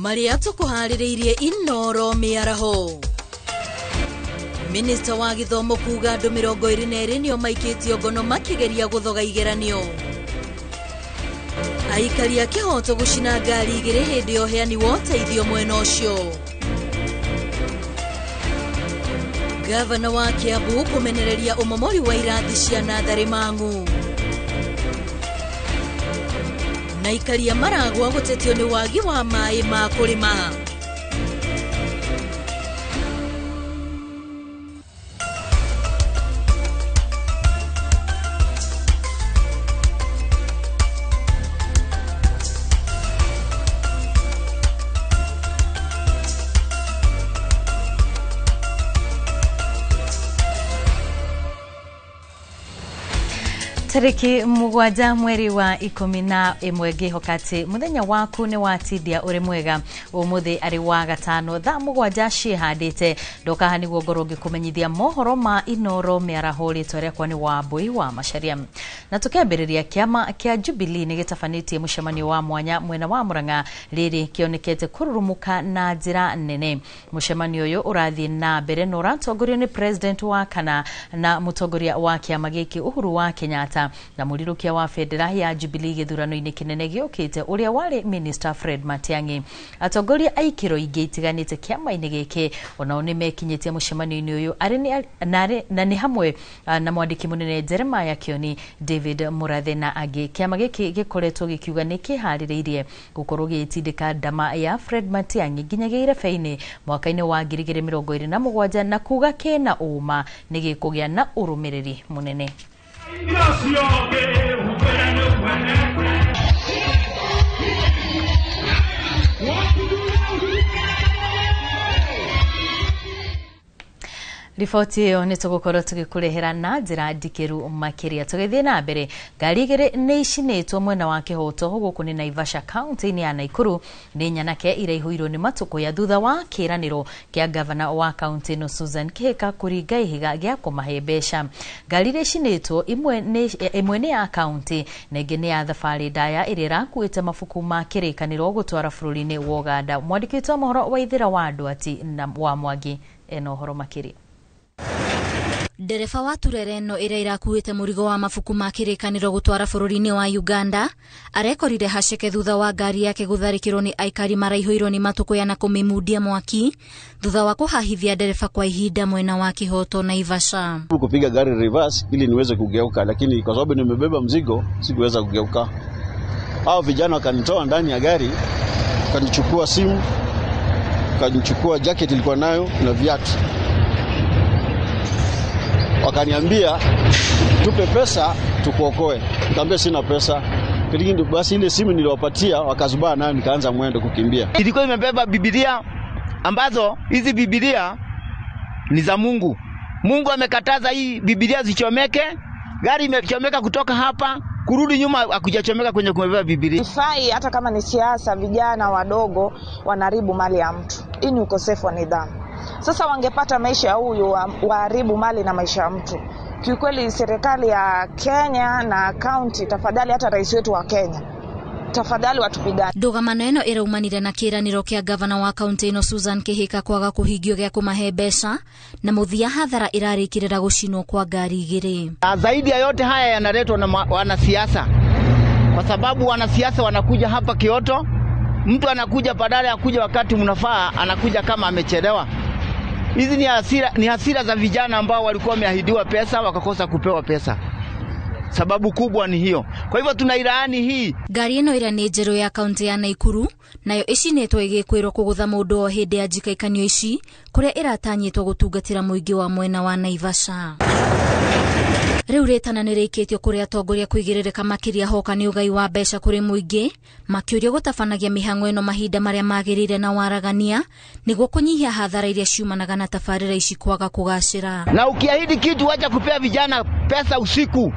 Marĩa tũkũharĩrĩirie Inoro mĩaraho. Minista wa gĩthomo kuga andũ 22 nĩo maikĩtio ngono makĩgeria gũthoga igeranio. Aikari a Kĩhoto gũcina ngari igĩrĩ hĩndĩ ya ũheani wa ũteithio mwena ũcio. Gavana wa Kiambu kũmenereria ũmomori wa irathi cia natharĩ Mang'u. Na aikari a Maragwa gũtetio nĩ wagi wa maĩ ma kũrĩma. Tariki 7 mweri wa 11 ngĩhoka atĩ mũthenya waku nĩ watindia ũrĩ mwega. Ũmũthĩ arĩ wa gatano thaa 7 ciĩhandĩte ndoka haha nĩguo ngorwo ngĩkũmenyithia mohoro ma Inoro mĩaraho. Rĩtwa rĩakwa nĩ Wambui wa Macharia. Na tũkĩambĩrĩria, kĩama kĩa Jubilee nĩ gĩtabanĩtie mũcemanio wa mwanya mwena wa Murang'a rĩrĩ kĩonekete kũrurumũka na njĩra nene. Mũcemanio ũyũ ũrathiĩ na mbere na ũratongorio nĩ president wa kana na mũtongoria wa kĩama gĩkĩ Uhuru wa Kenyatta na mũrirũkia wa bendera ya Jubilee gĩthurano-inĩ kĩnene gĩũkĩte ũrĩa warĩ Minister Fred Matiang'i. Atongoria a ikĩro ingĩ itiganĩte kĩama-inĩ gĩkĩ onao nĩ mekinyĩtie mũcemanio-inĩ ũyũ na nĩ hamwe na mwandĩki mũnene Jeremiah Kioni, David Murathe na angĩ. Kĩama gĩkĩ gĩkoretwo gĩkiuga nĩ kĩharĩrĩirie gũkorwo gĩgĩtindĩka ndama ya Fred Matiang'i nginyagia irebe-inĩ mwaka-inĩ wa 2027 na kuga kĩna ũma nĩ gĩkũgĩa na ũrũmĩrĩri mũnene. Riboti ĩyo nĩ tũgũkorwo tũgĩkũrehera na njĩra ndikĩru makĩria. Tũgĩthiĩ na mbere, ngari igĩrĩ nĩ icinĩtwo mwena wa Kĩhoto gũkũ nĩ Naivasha kaunti-inĩ ya Naikuru nĩ nyanake iraihũirwo nĩ matũkũya thutha wa kĩĩranĩro kĩa gavana wa kaunti ĩno Susan Kihika kũringa ihiga gĩa kũmahe mbeca. Ngari iria icinĩtwo ĩmwe nĩ ya kaunti na ĩngĩ nĩ ya thabarĩ ndaya ĩrĩa ĩrakuĩte mabuku ma kĩrĩkanĩro gũtwara bũrũri-inĩ wa Uganda. Mwandĩki witũ wa mohoro Waithĩra wa Ndwati na wa Mwangi ena ũhoro makĩria. Ndereba wa turere ĩno ĩrĩa ĩrakuĩte mũrigo wa mabuku ma kĩrĩkanĩro gũtwara bũrũri-inĩ wa Uganda arekorire haceke thutha wa ngari yake gũtharĩkĩrwo nĩ aikari maraihũirwo nĩ matũkũya na kũmĩmundia mwaki thutha wa kũhahithia ndereba kwa ihinda mwena wa Kĩhoto Naivasha. Kupiga gari reverse ili niweze kugeuka, lakini kwa sababu nimebeba mzigo sikuweza kugeuka. Hao vijana wakanitoa ndani ya gari, wakanichukua simu, wakanichukua jacket ilikuwa nayo na viatu. Wakaniambia tupe pesa tukuokoe. Nikamwambia sina pesa. Lakini basi ile simu niliwapatia wakazubaa nayo, nikaanza mwendo kukimbia. Ilikuwa imebeba Biblia ambazo hizi Biblia ni za Mungu. Mungu amekataza hii Biblia zichomeke. Gari imechomeka kutoka hapa kurudi nyuma hakujachomeka kwenye kumebeba Biblia. Ifai hata kama ni siasa, vijana wadogo wanaharibu mali ya mtu. Hii ni ukosefu wa nidhamu. Sasa wangepata maisha ya huyu waharibu mali na maisha ya mtu. Kiukweli serikali ya Kenya na county, tafadhali, hata rais wetu wa Kenya, tafadhali watupigane. Ndũgamano ĩno ĩraumanire na kĩĩranĩro kĩa gavana wa kaunti ĩno Susan Kihika kwaga kũhingio gĩa kũmahe mbeca na mũthia hathara ĩrarĩkĩrĩra gũcinwo kwa ngari igĩrĩ. Zaidi ya yote haya yanaletwa na wanasiasa, kwa sababu wanasiasa wanakuja hapa Kioto. Mtu anakuja badala ya kuja wakati mnafaa, anakuja kama amechelewa. Hizi ni hasira za vijana ambao walikuwa wameahidiwa pesa wakakosa kupewa pesa. Sababu kubwa ni hiyo. Kwa hivyo tunailaani hii. Ngari ĩno ĩrĩa nĩ njerũ ya kaunti ya Naikuru nayo ĩcinĩtwo ĩgĩkwĩrwo kũgũtha mũndũ o hĩndĩ ya njikaikanio ici kũrĩa ĩratanyĩtwo gũtungatĩra mũingĩ wa mwena wa Naivasha. Rĩu rĩtana nĩ rĩikĩtio kũrĩ atongoria kũigĩrĩrĩka makĩria hoka nĩ ũgai wa mbeca kũrĩ mũingĩ makĩũrio gũtabanagia mĩhang'o ĩno mahinda marĩa magĩrĩire na waragania nĩguo kũnyihia hathara iria ciumanaga na tabarĩra ici kwaga kũgacĩra. Na ukiahidi kitu, wacha kupea vijana pesa usiku.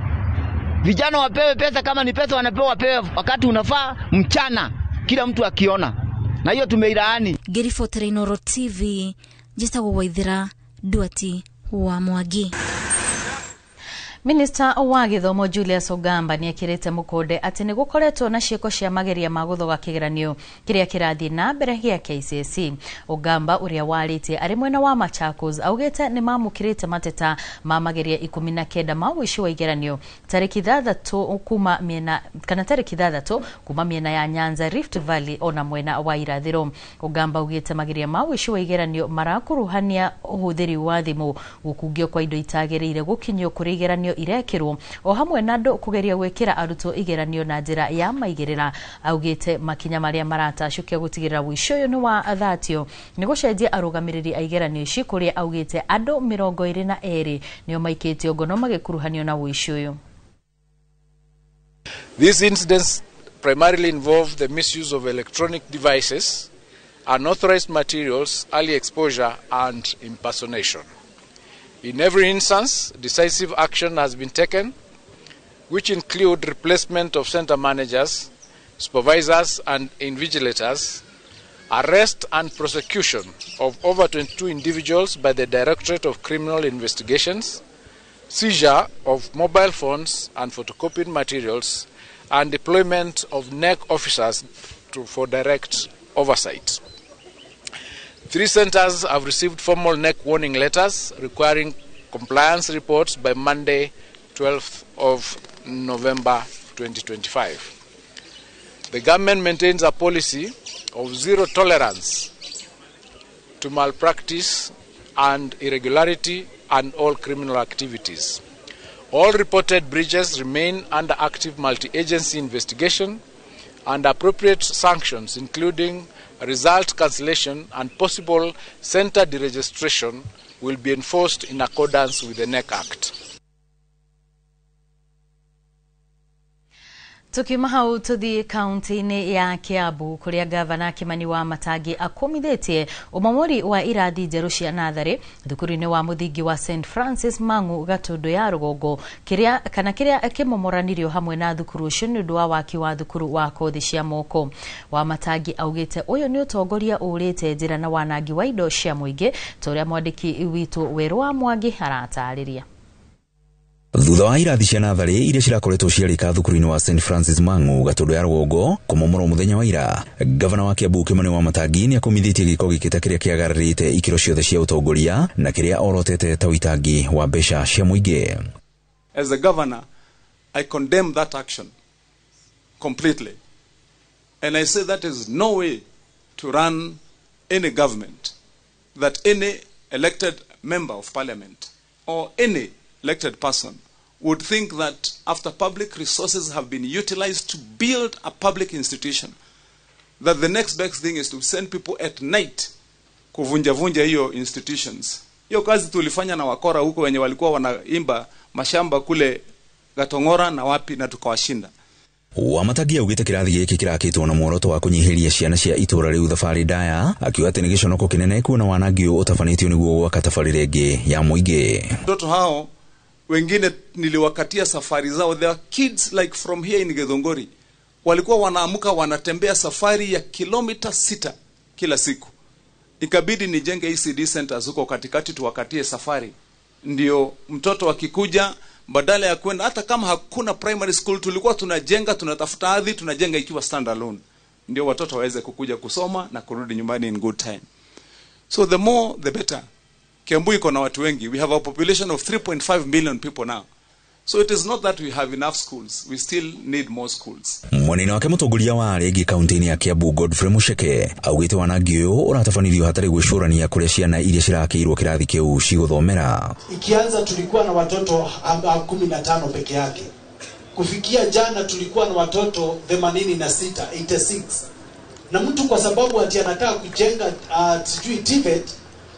Vijana wapewe pesa, kama ni pesa wanapewa, wapewe wakati unafaa mchana, kila mtu akiona. Na hiyo tumeilaani. Ngĩribotera Inooro TV, njĩtagwo Waithĩra Ndwati wa Mwangi. Minista wa gĩthomo Julius Ogamba nĩekĩrĩte mũkonde atĩ nĩ gũkoretwo na ciĩko cia mageria ma gũthoga kĩgeranio kĩrĩa kĩrathiĩ na mbere gĩa KCSE. Ogamba ũrĩa warĩtie arĩ mwena wa Machakos augĩte nĩ mamũkĩrĩte mateta ma mageria 19 ma ũici wa igeranio tarĩki 6 kuma mĩena kana tarĩki 6 kuma mĩena ya Nyanza, Rift Valley ona mwena wa irathĩro. Ogamba augĩte mageria ma ũici wa igeranio marakuruhania ũhũthĩri wa thimũ, gũkungio kwa indo itagĩrĩire gũkinyio kũrĩ igeranio irekĩrwo o hamwe na andũ kũgeria gwĩkĩra arutwo igeranio na njĩra ya maigĩrĩra. Augĩte makinya marĩa maratacũkia gũtigĩrĩra ũici ũyũ nĩ wa athatio nĩ gũcenjia arũgamĩrĩri a igeranio ici kũrĩa augĩte andũ 22 nĩo maikĩtio ngono magĩkuruhanio na ũici ũyũ. These incidents primarily involve the misuse of electronic devices, unauthorized materials, early exposure and impersonation. In every instance, decisive action has been taken, which include replacement of center managers, supervisors and invigilators, arrest and prosecution of over 22 individuals by the Directorate of Criminal Investigations, seizure of mobile phones and photocopied materials, and deployment of NEC officers for direct oversight. 3 centers have received formal NEC warning letters requiring compliance reports by Monday, 12th of November 2025. The government maintains a policy of zero tolerance to malpractice and irregularity and all criminal activities. All reported breaches remain under active multi-agency investigation and appropriate sanctions, including result cancellation and possible center deregistration, will be enforced in accordance with the NEC Act. Tukiuma hau tuthie kaunti-inĩ ya Kiambu kũrĩa gavana Kimani wa Matangi akomithĩtie ũmomori wa irathi njerũ cia natharĩ thukuru-inĩ wa mũthingi wa St Francis Mang'u Gatundu ya rũgongo kĩrĩa kana kĩrĩa kĩmomoranirio hamwe na thukuru ũcio nĩ ũndũ wa waki wa thukuru wa kothi cia moko. Wa Matangi augĩte ũyũ nĩ ũtongoria ũrĩte njĩra na wanangi wa indo cia mũingĩ ta ũrĩa mwandĩki witũ Werũ wa Mwangi aratarĩria. Thutha wa irathi cia natharĩ iria cirakoretwo ciarĩka thukuru-inĩ wa St Francis Mang'u Gatundu ya rũgongo kũmomorwo mũthenya wa ira, gavana wa Kiambu Kimani wa Matangi nĩ akomithĩtie gĩko gĩkĩ ta kĩrĩa kĩagararĩte ikĩro ciothe cia ũtongoria na kĩrĩa orotete ta ũitangi wa mbeca cia mũingĩ. As a governor, I condemn that action completely. And I say that is no way to run any government, that any elected member of parliament or any elected person would think that after public resources have been utilized to build a public institution, that the next best thing is to send people at night kuvunja-vunja hiyo institutions. Hiyo kazi tulifanya na wakora huko wenye walikuwa wanaimba mashamba kule Gatongora na wapi, na tukawashinda. Wamatangi augĩte kĩrathi gĩkĩ kĩrakĩtwo na muoroto wa kũnyihĩria ciana cia itũra rĩu thabarĩ ndaya, akiuga atĩ nĩ gĩconoko kĩnene kuona wanangi ũyũ ũtabanĩtio nĩguo gwaka tabarĩra ĩngĩ ya mũingĩ. Watoto hao wengine niliwakatia safari zao. There are kids like from here in Githunguri walikuwa wanaamuka wanatembea safari ya kilomita 6 kila siku. Ikabidi nijenge ECD centers huko katikati tuwakatie safari, ndio mtoto akikuja badala ya kwenda, hata kama hakuna primary school tulikuwa tunajenga, tunatafuta ardhi, tunajenga ikiwa stand alone, ndio watoto waweze kukuja kusoma na kurudi nyumbani in good time. So the more the better. Kiambu iko na watu wengi. We have a population of 3.5 million people now. So it is not that we have enough schools. We still need more schools. Mwanina wake mũtongoria wa arĩa angĩ kaunti-inĩ ya Kiambu Godfrey Mucheke augĩte wanangi ũyũ ũratabanĩrio hatarĩ gwĩcũrania kũrĩa ciana iria cirakĩirwo kĩrathi kĩu cigũthomera. Ikianza tulikuwa na watoto 15 peke yake. Kufikia jana tulikuwa na watoto 86, 86. Na mtu kwa sababu ati anataka kujenga sijui TVET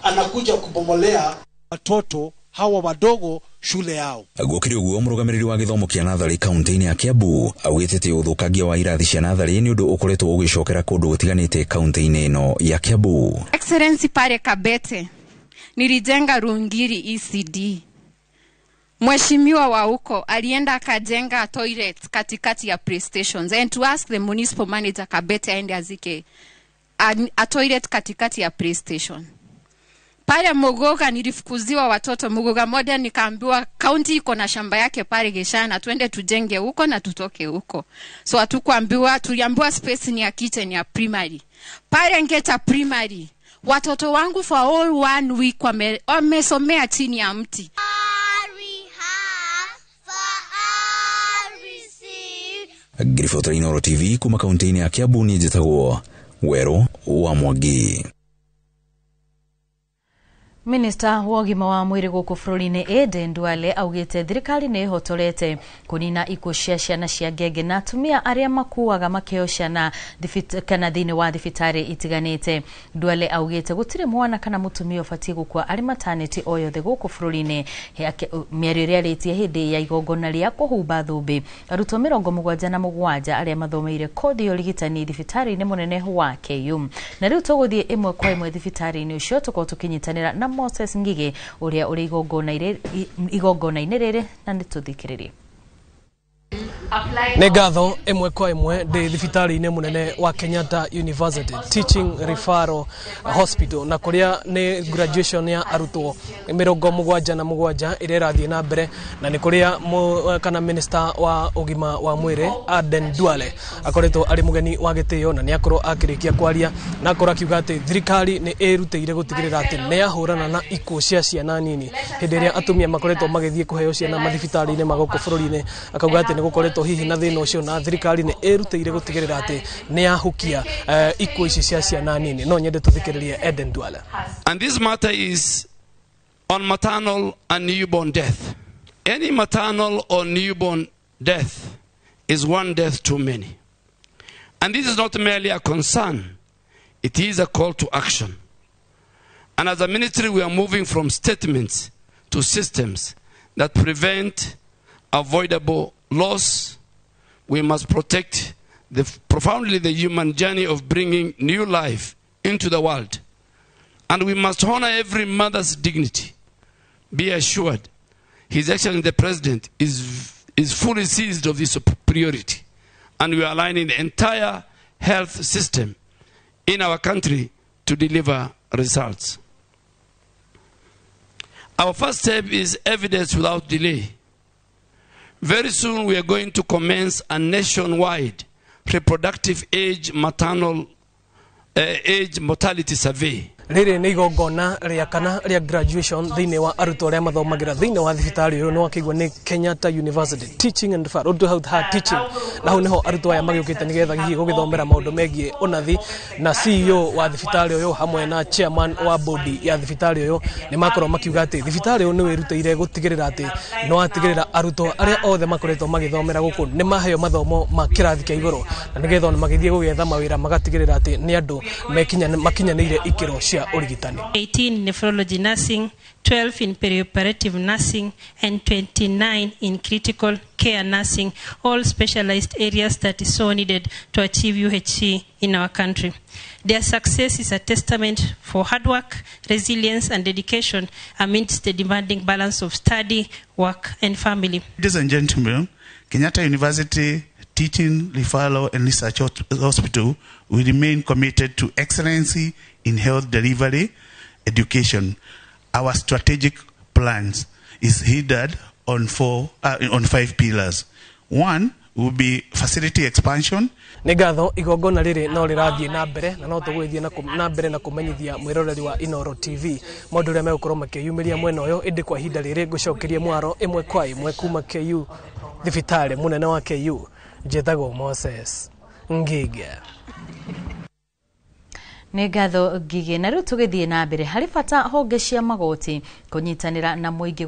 anakuja kubomolea watoto hawa wadogo shule yao. Gũkĩrĩ ũguo mũrũgamĩrĩri wa gĩthomo kĩa natharĩ kaunti-inĩ ya Kiambu augĩte atĩ ũthũkangia wa irathi cia natharĩ nĩ ũndũ ũkoretwo ũgĩcokera kũndũ gũtiganĩte kaunti-inĩ ĩno ya Kiambu. Excellency, pale Kabete nilijenga Rungiri ECD. Mheshimiwa wa huko alienda akajenga toilet katikati ya PlayStations, and to ask the municipal manager Kabete aende azike a toilet katikati ya PlayStation. Pale Muguga nilifukuziwa watoto Muguga moja, nikaambiwa kaunti iko na shamba yake pale Geshana, twende tujenge huko na tutoke huko. So hatukuambiwa, tuliambiwa space ni ya kitchen ya primary. Pale Ngeta primary, watoto wangu for all 1 week wamesomea chini ya mti. Ngiribota Inooro TV kuma kaunti-inĩ ya Kiambu niĩ njĩtagwo Werũ wa Mwangi. Minista wa ũgima wa mwĩrĩ gũkũ bũrũri-inĩ Aden Duale augĩte thirikari nĩ ĩhotorete kũnina ikuũ cia ciana cia ngenge na atumia arĩa makuaga makĩheo ciana kana thĩinĩ wa thibitarĩ itiganĩte. Duale augĩte gũtirĩ mwana kana mũtumia ũbatiĩ gũkua arĩ maternity o yothe gũkũ bũrũri-inĩ. Mĩario ĩrĩa arĩtie hĩndĩ ya igongona rĩa kũhumba thũmbĩ arutwo 77 arĩa mathomeire kothi ya ũrigitani thibitarĩ-inĩ mũnene wa KU. Na rĩu tũgũthiĩ ĩmwe kwa ĩmwe thibitarĩ-inĩ ũcio tũkorwo tũkĩnyitanĩra na Moses Ngige ũrĩa ũrĩ igongona-inĩ rĩrĩ na nĩtũthikĩrĩrie. Nĩ ngatho ĩmwe kwa ĩmwe ndĩ thibitarĩ-inĩ mũnene wa Kenyatta University Teaching Referral Hospital, na kũrĩa nĩ graduation ya arutwo 77 ĩrĩa ĩrathiĩ na mbere, na nĩ kũrĩa kana minister wa ũgima wa mwĩrĩ Aden Duale akoretwo arĩ mũgeni wa gĩtĩo, na nĩ akorwo akĩrĩkia kwaria na akorwo akiuga atĩ thirikari nĩ ĩrutĩire gũtigĩrĩra atĩ nĩ yahũrana na ikuũ cia ciana nini hĩndĩ ĩrĩa atumia makoretwo magĩthiĩ kũheo ciana mathibitarĩ-inĩ ma gũkũ bũrũri-inĩ. Akauga atĩ nĩ gũkoretwo hihi na thĩna ũcio na thirikari nĩ ĩrutĩire gũtigĩrĩra atĩ nĩ yahukia ikuũ ici cia ciana nini. No nyende tũthikĩrĩrie Aden Duale. And this matter is on maternal and newborn death. Any maternal or newborn death is one death too many. And this is not merely a concern, it is a call to action. And as a ministry, we are moving from statements to systems that prevent avoidable loss. We must protect profoundly the human journey of bringing new life into the world. And we must honor every mother's dignity. Be assured, His Excellency the President is fully seized of this priority. And we are aligning the entire health system in our country to deliver results. Our first step is evidence without delay. Very soon we are going to commence a nationwide reproductive age maternal age mortality survey. Rĩrĩ nĩ igongona rĩa kana rĩa graduation thĩinĩ wa arutwo arĩa mathomagĩra thĩinĩ wa thibitarĩ ũyũ, nĩ wakĩigua nĩ Kenyatta University Teaching and Referral Health Teaching, na hau nĩho arutwo aya magĩũkĩte nĩgetha hihi gũgĩthomera maũndũ megiĩ ũnathi. Na CEO wa thibitarĩ ũyũ hamwe na chairman wa bodi ya thibitarĩ ũyũ nĩ makorwo makiuga atĩ thibitarĩ ũyũ nĩ wĩrutĩire gũtigĩrĩra atĩ nĩ watigĩrĩra arutwo arĩa othe makoretwo magĩthomera gũkũ nĩ maheo mathomo ma kĩrathi kĩa igũrũ, na nĩgetha ona magĩthiĩ gũgĩetha mawĩra magatigĩrĩra atĩ nĩ andũ makinyanĩire ikĩro cia ũrigitani. 18 nephrology nursing, 12 in perioperative nursing, and 29 in critical care nursing, all specialized areas that is so needed to achieve UHC in our country. Their success is a testament for hard work, resilience, and dedication amidst the demanding balance of study, work, and family. Ladies and gentlemen, Kenyatta University Teaching, Referral, and Research Hospital will remain committed to excellency in health delivery, education. Our strategic plans is hindered on 5 pillars. One will be facility expansion. Nĩ ngatho, igongona rĩrĩ no rĩrathiĩ na mbere na no tũgũgĩthiĩ na mbere na kũmenyithia mwĩroreri wa Inooro TV maũndũ ũrĩa megũkorwo makĩyumĩria mwena ũyũ. Ĩndĩ kwa ihinda rĩrĩ ngũcokerie mwaro ĩmwe kwa ĩmwe kuma KU thibitarĩ mũnene wa KU. Njĩtagwo Moses Ngige. Nĩ ngatho Ngige. Na rĩu tũgĩthiĩ na mbere, harĩ bata honge cia magoti kũnyitanĩra na mũingĩ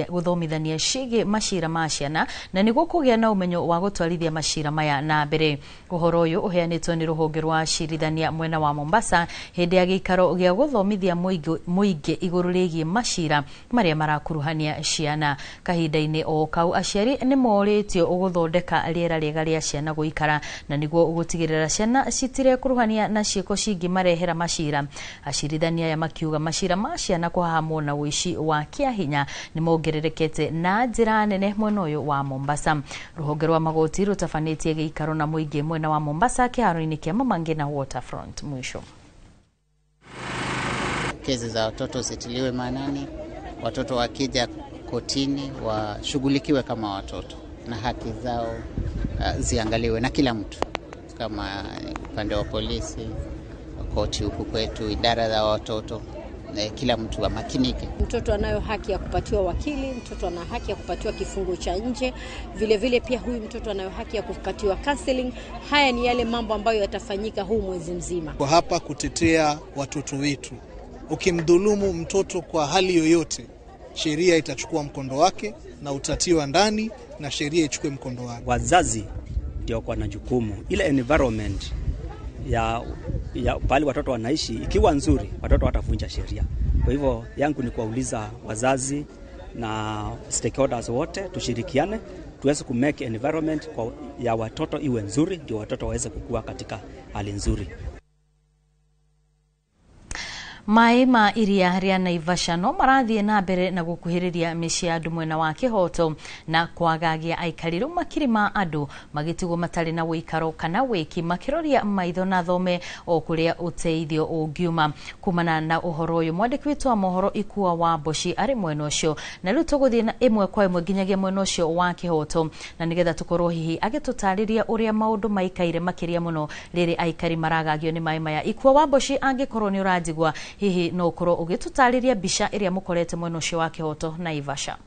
gũthomithania ciĩgiĩ macira ma ciana na nĩguo kũgĩa na ũmenyo wa gũtwarithia macira maya na mbere. Ũhoro ũyũ ũheanĩtwo nĩ rũhonge rwa acirithania mwena wa Mombasa hĩndĩ ya gĩikaro gĩa gũthomithia mũingĩ igũrũ rĩgiĩ macira marĩa marakuruhania ciana. Kahinda-inĩ o kau aciari nĩ morĩtio gũthondeka rĩera rĩega rĩa ciana gũikara na nĩguo gũtigĩrĩra ciana citirekuruhania na ciĩko cingĩmarehera macira. Acirithania aya makiuga macira ma ciana kũhahamwo na ũici wa kĩahinya nĩ mongererekete na njĩra nene mwena ũyũ wa Mombasa. Rũhonge rwa magoti rũtabanĩtie gĩikaro na mũingĩ mwena wa Mombasa kĩharo-inĩ kĩa Mama Ngina Waterfront. Mwisho. Kesi za watoto zitiliwe maanani, watoto wakija kotini washughulikiwe kama watoto na haki zao ziangaliwe na kila mtu, kama upande wa polisi, koti huku kwetu, idara za watoto, kila mtu amakinike. Mtoto anayo haki ya kupatiwa wakili, mtoto ana haki ya kupatiwa kifungo cha nje, vile vile pia huyu mtoto anayo haki ya kupatiwa counseling. Haya ni yale mambo ambayo yatafanyika huu mwezi mzima. Kwa hapa kutetea watoto wetu. Ukimdhulumu mtoto kwa hali yoyote, sheria itachukua mkondo wake na utatiwa ndani na sheria ichukue mkondo wake. Wazazi ndio kwa na jukumu. Ile environment ya pale watoto wanaishi ikiwa nzuri, watoto watavunja sheria. Kwa hivyo yangu ni kuwauliza wazazi na stakeholders wote tushirikiane tuweze ku make environment ya watoto iwe nzuri, ndio watoto waweze kukua katika hali nzuri. Maĩ ma iria rĩa Naivasha no marathiĩ na mbere na gũkuhĩrĩria mĩciĩ ya andũ mwena wa Kĩhoto na kwagagia aikari rĩu makiri ma andũ magĩtigwo matarĩ na ũikaro kana wĩki makĩroria maitho na thome o kũrĩa ũteithio ũngiuma. Kumana na ũhoro ũyũ mwandĩki witũ wa mohoro Ikua wa Mboci arĩ mwena ũcio, na rĩu tũgũthiĩ na ĩmwe kwa ĩmwe nginyagia mwena ũcio wa Kĩhoto na nĩgetha tũkorwo hihi agĩtũtarĩria ũrĩa maũndũ maikaire makĩria mũno rĩrĩ aikari maragagio nĩ maĩ maya. Ikua wa Mboci, angĩkorwo nĩ ũranjigua hihi no ukorwo ugitutariria mbica ĩrĩa mũkorete mwena ũcio wa Kĩhoto Naivasha.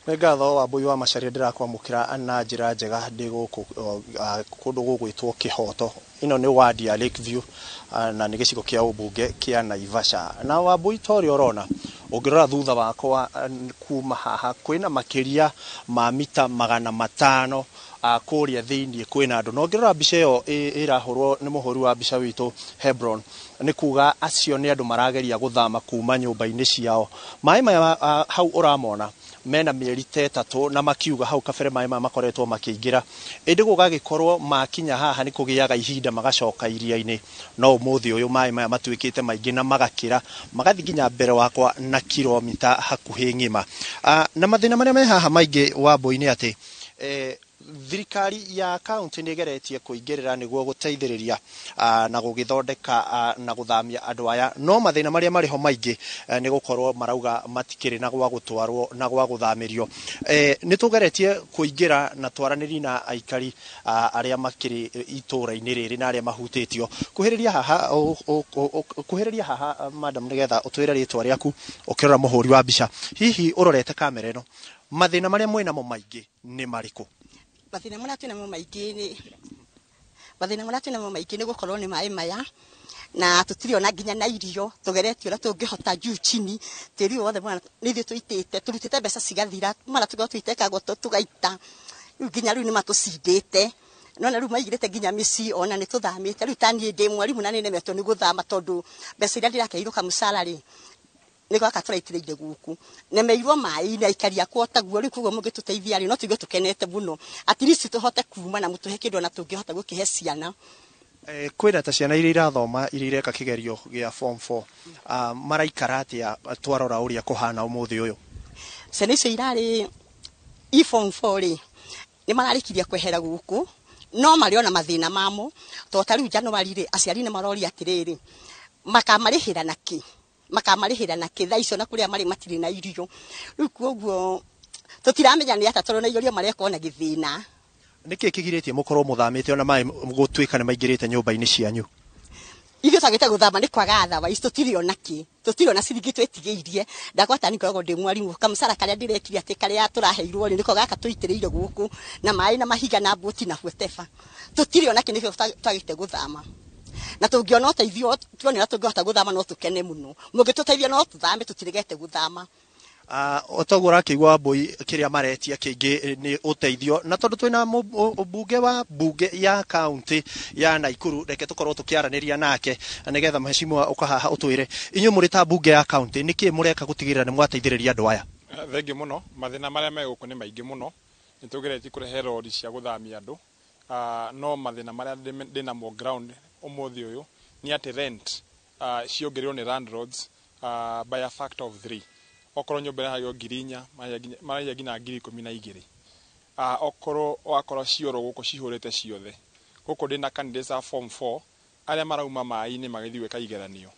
Nĩ ngatho Wambui wa Macharia, ndĩrakwamũkĩra na njĩra njega ndĩ gũkũ kũndũ gũgwĩtwo Kĩhoto. Ĩno nĩ ward ya Lakeview na nĩ gĩcigo kĩa ũmbunge kĩa Naivasha. Na Wambui, ta ũrĩa ũrona ũngĩrora thutha wakwa kuma haha kwĩna makĩria ma mita 500 kũrĩa thĩinĩ kwĩna andũ. Na ũngĩrora mbica ĩyo ĩrahũrwo nĩ mũhũri wa mbica witũ Hebron, nĩ kuga acio nĩ andũ marageria gũthama kuma nyũmba-inĩ ciao. Maĩ maya hau ũramona mena mĩeri ta 3 na makiuga hau kabere maĩ maya makoretwo makĩingĩra, ĩndĩ gũgagĩkorwo makinya haha nĩ kũgĩaga ihinda magacoka iria-inĩ. No ũmũthĩ ũyũ maĩ maya matuĩkĩte maingĩ na magakĩra magathiĩ nginya mbere wakwa na kilomita hakuhĩ ng'ima. Na mathĩna marĩa me haha maingĩ Wambui nĩ atĩ thirikari ya kaunti nĩ ĩgeretie kũingĩrĩra nĩguo gũteithĩrĩria na gũgĩthondeka na gũthamia andũ aya, no mathĩna marĩa marĩ ho maingĩ nĩ gũkorwo marauga matikĩrĩ na gwa gũtwarwo na gwa gũthamĩrio. Nĩ tũgeretie kũingĩra na twaranĩri na aikari arĩa makĩrĩ itũũra-inĩ rĩrĩ na arĩa mahutĩtio. Kuhĩrĩria haha madam, nĩgetha ũtwĩre rĩtwa rĩaku ũkĩrora mũhũri wa mbica. Hihi ũrorete kamera ĩno, mathĩna marĩa mwĩnamo maingĩ nĩ marĩkũ? Mathĩna marĩa twĩnamo maingĩ nĩ mathĩna marĩa twĩnamo maingĩ nĩ gũkorwo nĩ maĩ maya na tũtirĩ ona nginya na irio, tũgeretie ũrĩa tũngĩhota juu chini, tĩri wothe mwana nĩ ithuĩ tũitĩte, tũrutĩte mbeca cigathira, mara tũgakorwo tũiteka goto tũgaita, rĩu nginya rĩu nĩ matũcindĩte. Nona rĩu maigĩrĩte nginya mĩciĩ ona nĩ tũthamĩte. Rĩu ta niĩ ndĩ mwarimũ na nĩ nemetwo nĩ gũthama tondũ mbeca iria ndĩrakeirwo kamũcara rĩ nĩ gwaka tũraitĩrĩire gũkũ nemeirwo maĩ-inĩ aikari akwa taguo. Rĩu koguo mũngĩtũteithia rĩ no tũigue tũkenete mũno, at least tũhote kuma na mũtũhe kĩndũ ona tũngĩhota gũkĩhe ciana. Kwĩna ta ciana iria irathoma iria ireka kĩgerio gĩa form 4 maraikara atĩa twarora ũrĩa kũhana ũmũthĩ ũyũ? Ciana icio irarĩ i form 4 rĩ nĩ mararĩkirie kwehera gũkũ, no marĩ ona mathĩna mamo tondũ ta rĩu January rĩ aciari nĩ maroria atĩrĩrĩ makamarĩhĩra nakĩ, makamarĩhĩra nakĩ thaa icio na kũrĩa marĩ matirĩ na irio. Rĩu koguo tũtiramenya nĩ atĩa tondũ na igerio mareka ona gĩthĩna. Nĩkĩ kĩgirĩtie mũkorwo mũthamĩte ona maĩ gũtuĩka nĩ maingĩrĩte nyũmba-inĩ cianyu? Ithuĩ twagĩte gũthama nĩ kwaga thawa ici, tũtirĩ ona kĩ, tũtirĩ ona ciringi twĩtigĩirie. Ndakwata niĩ ngoragwo ndĩ mwarimũ, kamũcara karĩa ndĩrekire atĩ karĩa tũraheirwo rĩ nĩko gaka tũitĩrĩire gũkũ na maĩ na mahiga na mbũti na whatever. Tũtirĩ ona kĩ, nĩkĩo twagĩte gũthama. Na tũngĩona ũteithio tuone ũrĩa tũngĩhota gũthama no tũkene mũno. Mũngĩtũteithia no tũthame, tũtiregete gũthama. Otoguo ũrakĩigua Wambui, kĩrĩa maretia kĩingĩ nĩ ũteithio, na tondũ twĩna mbunge wa mbunge ya kaunti ya Naikuru, reke tũkorwo tũkĩaranĩria nake nĩgetha mheshimiwa ũka haha ũtwĩre inyuĩ mũrĩ ta mbunge ya kaunti nĩkĩ mũreka gũtigĩrĩra nĩ mwateithĩrĩria andũ aya? Thengiũ mũno. Mathĩna marĩa me gũkũ nĩ maingĩ mũno. Nĩ tũgeretie kũrehe rori cia gũthamia andũ, no mathĩna marĩa ndĩnamo ground ũmũthĩ ũyũ nĩ atĩ rent ciongereirwo nĩ landlords by a factor of 3. Okorwo nyũmba ĩrahagio 4,000 marahia nginya 12,000. Okorwo wakorwo cioro gũkũ cihũrĩte ciothe. Gũkũ ndĩna candidates a form 4 Arĩa marauma maĩ-inĩ magĩthiĩ gwĩka igeranio,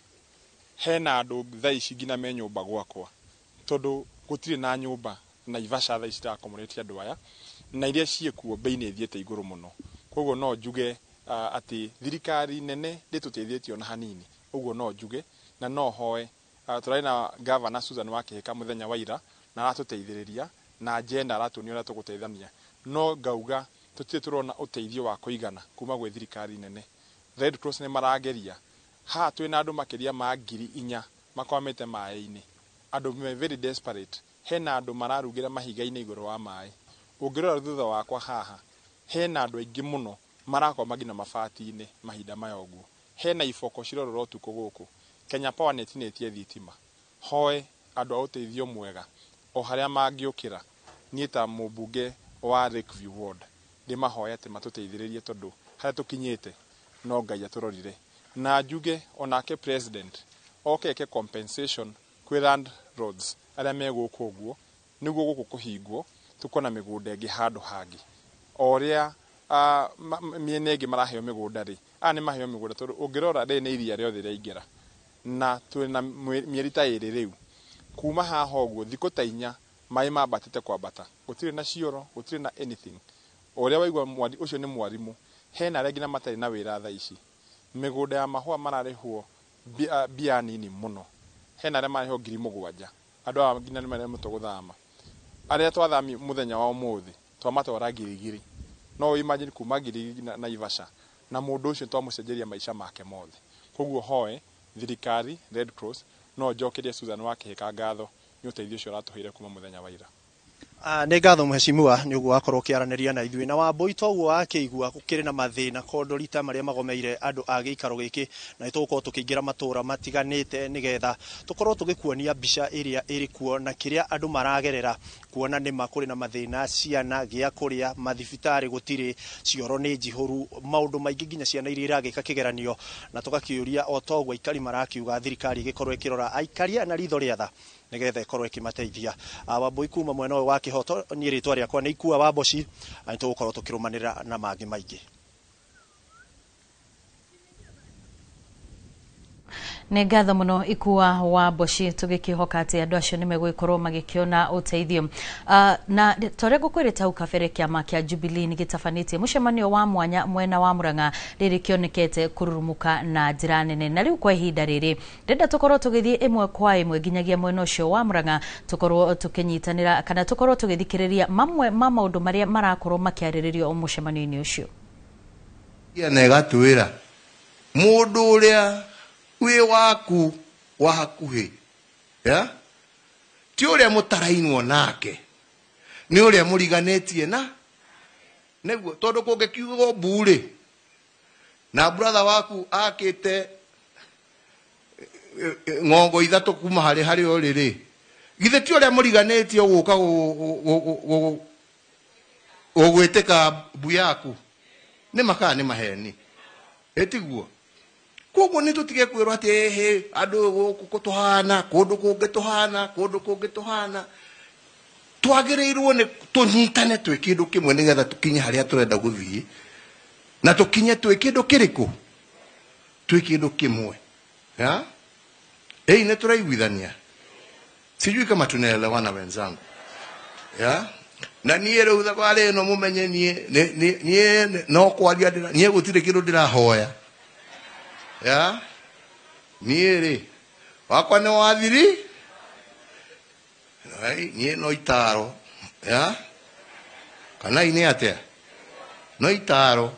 hena andũ thaa ici nginya me nyũmba gwakwa, tondũ gũtirĩ na nyũmba Naivasha thaa ici irakomorĩtie andũ aya, na iria ciĩkuo bei nĩ ithiĩte igũrũ mũno. Koguo no njuge atĩ thirikari nene ndĩtũteithĩtie ona hanini. Ũguo no njuge na no hoe. Tũrarĩ na Governor Susan Wakĩhĩka mũthenya wa ira, na aratũteithĩrĩria na agenda, aratuonia ũrĩa tũgũteithania, no ngauga tũtirĩ tũrona ũteithio wa kũigana kuma gwĩ thirikari nene. Red Cross nĩ marageria. Haha twĩna andũ makĩria ma 4,000 makwamĩte maĩ-inĩ, andũ me very desperate. Hena andũ mararugĩra mahiga-inĩ igũrũ wa maĩ. Ũngĩrora thutha wakwa haha, hena andũ aingĩ mũno marakoma nginya mabati-inĩ mahinda maya ũguo. Hena iboko cirorora ũtukũ gũkũ. Kenya Power nĩ ĩtinĩtie thitima. Hoe andũ a ũteithio mwega o harĩa mangĩũkĩra. Niĩ ta mũmbunge wa Lakeview Ward ndĩmahoe atĩ matũteithĩrĩrie, tondũ harĩa tũkinyĩte no Ngai atũrorire. Na njuge onake president oke eke compensation kwĩ landlords arĩa me gũkũ ũguo, nĩguo gũkũ kũhingwo tũkona mĩgũnda ĩngĩ handũ hangĩ. O ũrĩa mĩena ĩngĩ maraheo mĩgũnda rĩ, aya nĩ maheo mĩgũnda, tondũ ũngĩrora rĩrĩ nĩ iria rĩothe rĩaingĩra, na twĩna mĩeri ta 2 rĩu kuma haha ũguo, thikũ ta 4 maĩ mambatĩte kwambata, gũtirĩ na cioro, gũtirĩ na anything. O ũrĩa waigua ũcio nĩ mwarimũ, hena arĩa nginya matarĩ na wĩra thaa ici. Mĩgũnda ya mahũa mararĩhwo mbia nini mũno, hena arĩa mararĩhwo 7,000. Andũ aya nginya nĩ maremetwo gũthama. Arĩa twathami mũthenya wa ũmũthĩ twamatwara Girigiri, no imagine kuma Girigiri na Naivasha, na mũndũ ũcio twamũcenjeria maica make mothe. Koguo hoe thirikari, Red Cross, no njokerie Susan Wakĩhĩka ngatho nĩ ũteithio ũcio aratũheire kuma mũthenya wa ira. Nĩ ngatho mheshimiwa nĩ ũguo wakorwo ũkĩaranĩria na ithuĩ. Na Wambui toguo wakĩigua gũkĩrĩ na mathĩna kondorita marĩa magomeire andũ a gĩikaro gĩkĩ, na nĩtũgũkorwo tũkĩingĩra matũra matiganĩte nĩgetha tũkorwo tũgĩkuonia mbica ĩrĩa ĩrĩ kuo na kĩrĩa andũ maragerera, kuona nĩma kũrĩ na mathĩna, ciana gĩa kũrĩa, mathibitarĩ gũtirĩ, cioro nĩ njihũru, maũndũ maingĩ, nginya ciana iria iragĩka kĩgeranio, na tũgakĩũria o toguo aikari marakiuga thirikari ĩgĩkorwo ĩkĩrora aikari aya na ritho rĩa tha nĩgetha ĩkorwo ĩkĩmateithia. Wambui kuma mwena ũyũ wa Kĩhoto, niĩ rĩtwa rĩakwa nĩ Ikua wa Mboci, na nĩtũgũkorwo tũkĩrũmanĩrĩra na mangĩ maingĩ. Nĩ ngatho mũno Ikua wa Mboci, tũgĩkĩhoka atĩ andũ acio nĩ megũgĩkorwo magĩkĩona ũteithio. Na torĩa ngũkwĩrĩte hau kabere, kĩama kĩa Jubilee nĩ gĩtabanĩtie mũcemanio wa mwanya mwena wa Murang'a rĩrĩ kĩonekete kũrurumuka na njĩra nene, na rĩu kwa ihinda rĩrĩ ndĩrenda tũkorwo tũgĩthiĩ ĩmwe kwa ĩmwe nginyagia mwena ũcio wa Murang'a, tũkorwo tũkĩnyitanĩra kana tũkorwo tũgĩthikĩrĩria mamwe ma maũndũ marĩa marakorwo makĩarĩrĩrio mũcemanio-inĩ ũcio. Na ĩgatwĩra mũndũ ũrĩa wĩ waku wa hakuhĩ, ya ti ũrĩa mũtarainwo nake, nĩ ũrĩa mũriganĩtie na nĩguo, tondũ kũngĩkiugwo mbu-rĩ, na brother waku akĩte ng'ongo 3 kuma harĩ ũrĩ rĩ, githĩ ti ũrĩa mũriganĩtie ũgũka gũgwĩtĩka mbu yaku? Nĩ makaa nĩ maheni, ĩtiguo? Koguo nĩ tũtige kwĩrwo atĩ ĩhĩ andũ gũkũ tũhana kũndũ kũngĩ, tũhana kũndũ kũngĩ, tũhana. Twagĩrĩirwo nĩ tũnyitane twĩ kĩndũ kĩmwe nĩgetha tũkinye harĩa tũrenda gũthiĩ, na tũkinye twĩ kĩndũ kĩrĩkũ, twĩ kĩndũ kĩmwe. Ya ĩi nĩ tũraiguithania, sijui kama tunaelewana wenzangu. Ya na niĩ rĩu thabarĩ ĩno mũmenye niĩ no kwaria, niĩ gũtirĩ kĩndũ ndĩrahoya. Ya niĩ rĩ wakwa nĩ wathiri, niĩ no itaro. Ya kana inĩ atĩa, no itaro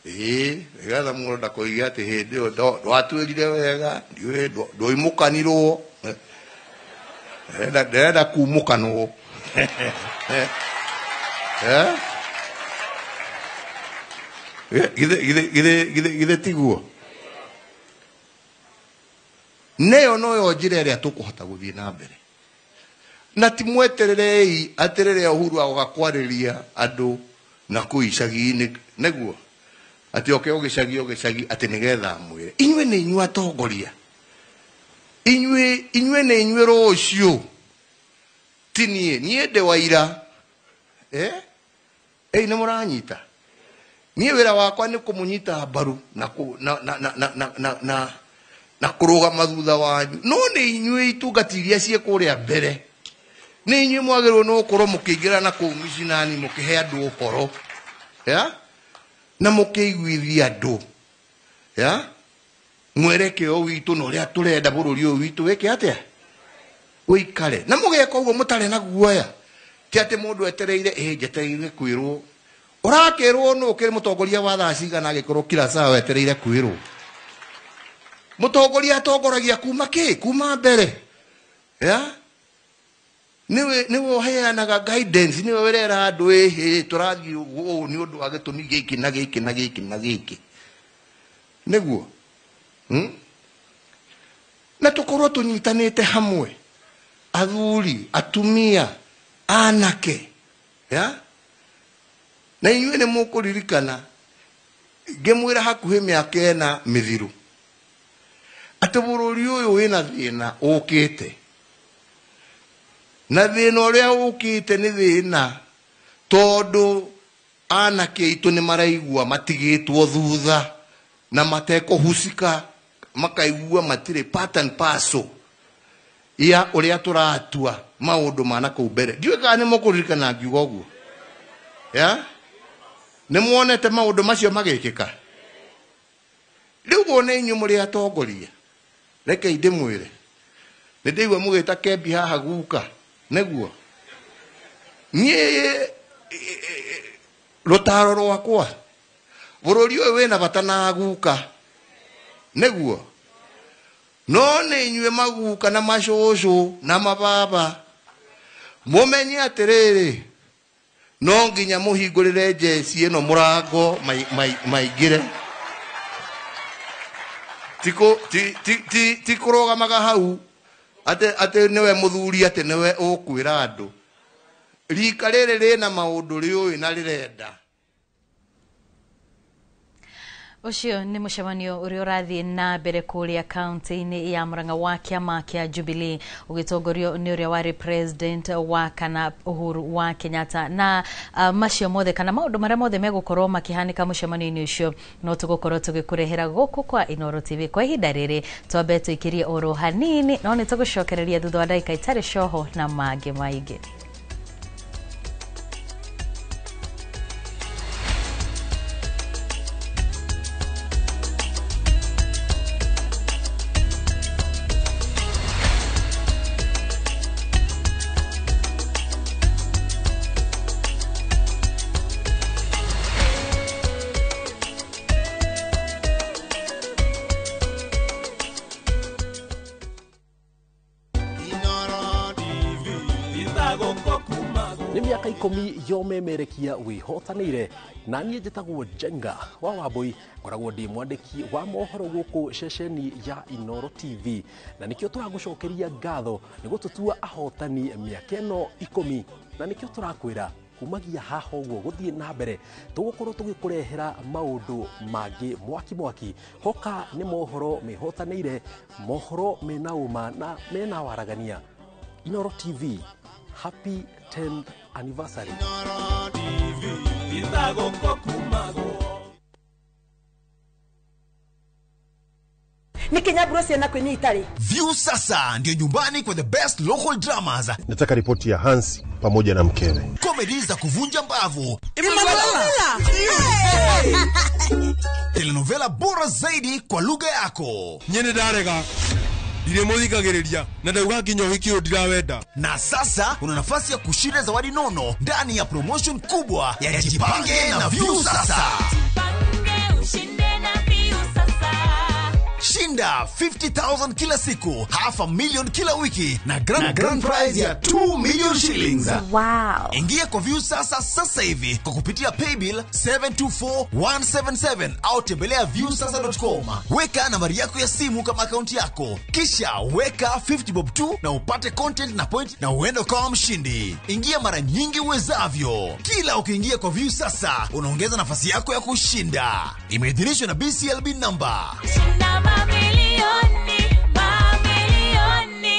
ĩĩ, nĩgetha mũndũ ndakoige atĩ hĩndĩ ĩyo ndwatwĩrire wega, ndiũĩ ndwoimũkanirwo, ndĩrenda kumũkanwo. Githĩ tiguo? Neyo noyo njĩra ĩrĩa tũkũhota gũthiĩ na mbere. Na ti mwetererei atĩ rĩrĩa Uhuru agoka kwarĩria andũ na kũu icagi-inĩ, nĩguo atĩ oke o gĩcagi o gĩcagi atĩ nĩgetha amwĩre inyuĩ nĩ inyuĩ atongoria, inyuĩ nĩ inyuĩ rũciũ, ti niĩ, niĩ ndĩ wa ira. Ĩĩ nĩ mũranyita? Niĩ wĩra wakwa nĩ kũmũnyita mbaru na kũ- na na na na na na na na kũrũgama thutha wanyu. No nĩ inyuĩ itungati iria ciĩ kũrĩa mbere, nĩ inyuĩ mwagĩrĩirwo nĩ gũkorwo mũkĩingĩra na kũu micinani, mũkĩhe andũ ũhoro ya na mũkĩiguithia andũ ya mwerekeo witũ na ũrĩa tũrenda bũrũri ũyũ witũ wĩke atĩa, ũikare. Na mũgeka ũguo mũtarĩ na guoya, ti atĩ mũndũ etereire ĩ njetereire kwĩrwo. Ũrakĩrwo nũ ũkĩrĩ mũtongoria wa thaa cigana angĩkorwo kila saa wetereire kwĩrwo? Mũtongoria atongoragia kuma kĩ? Kuma mbere ya niwe ũheanaga guidance, niwe ũrera andũ ĩhĩ tũrathiĩ ũũ nĩ ũndũ wa gĩtũmi gĩkĩ na gĩkĩ na gĩkĩ na gĩkĩ, nĩguo Na tũkorwo tũnyitanĩte hamwe, athuri, atumia, anake ya. Na inyuĩ nĩ mũkũririkana ngĩmwĩra hakuhĩ mĩaka 4 mĩthiru atĩ bũrũri ũyũ wĩna thĩna ũkĩte, na thĩna ũrĩa ũkĩte nĩ thĩna tondũ anake aitũ nĩ maraigua matigĩtwo thutha na matekũhucika, makaigua matirĩ part and parcel ya ũrĩa tũratua maũndũ ma na kũu mbere. Ndiũĩ kana nĩ mũkũririkana ngiuga ũguo ya nĩ muonete maũndũ macio magĩkĩka. Rĩu wone inyuĩ mũrĩ atongoria, rekei ndĩmwĩre, nĩ ndĩigua mũgĩta Kembi haha guka, nĩguo niĩ rũtaro rwakwa bũrũri ũyũ wĩna bata na guka, nĩguo. No nĩ inyuĩ maguka na macũcũ na mababa, mũmenye atĩrĩrĩ, no nginya mũhingũrĩre njeci ĩno mũrango maingĩre. Ti kũrũgamaga hau atĩ nĩwe mũthuri, atĩ nĩwe ũkwĩra andũ. Rika rĩrĩ rĩna maũndũ rĩũĩ na rĩrenda. Ũcio nĩ mũcemanio ũrĩa ũrathiĩ na mbere kũrĩa kaunti-inĩ ya Murang'a wa kĩama kĩa Jubilee ũgĩtongorio nĩ ũrĩa warĩ president wa kana Uhuru wa Kenyatta. Na macio mothe kana maũndũ marĩa mothe megũkorwo makĩhanĩka mũcemanio-inĩ ũcio no tũgũkorwo tũgĩkũrehera gũkũ kwa Inooro TV. Kwa ihinda rĩrĩ twambe tũikĩrie oro hanini, no nĩ tũgũcokereria thutha wa ndagĩka itarĩ coho na mangĩ maingĩ. Nĩ mĩaka 10 yomemerekia wĩhotanĩire, na niĩ njĩtagwo Njenga wa Wambui, ngoragwo ndĩ mwandĩki wa mohoro gũkũ ceceni ya Inooro TV, na nĩkĩo tũragũcokeria ngatho nĩ gũtũtua ahotani mĩaka ĩno 10, na nĩkĩo tũrakwĩra kumagia haha ũguo gũthiĩ na mbere tũgũkorwo tũgĩkũrehera maũndũ mangĩ mwaki mwaki. Hoka nĩ mohoro mehotanĩire, mohoro mena ũma na mena waragania. Inooro TV, happy 10th anniversary. View sasa ndio nyumbani kwa the best local dramas. Nataka ripoti ya Hans pamoja na mkewe. Comedy za kuvunja mbavu. Telenovela bora zaidi kwa lugha yako. Nyene darega. Na Na sasa una nafasi ya kushinda zawadi nono ndani ya promotion kubwa ya Jipange na View Sasa. Shinda 50,000 kila siku, 500,000 kila wiki na grand prize ya 2 million shillings. Wow. Ingia kwa View Sasa sasa hivi kwa kupitia paybill 724177 au tembelea viewsasa.com. Weka nambari yako ya simu kama akaunti yako. Kisha weka 50 bob 2 na upate content na point na uende kama mshindi. Ingia mara nyingi uwezavyo. Kila ukiingia kwa View Sasa unaongeza nafasi yako ya kushinda. Imeidhinishwa na BCLB number. Shinda mamilioni, mamilioni.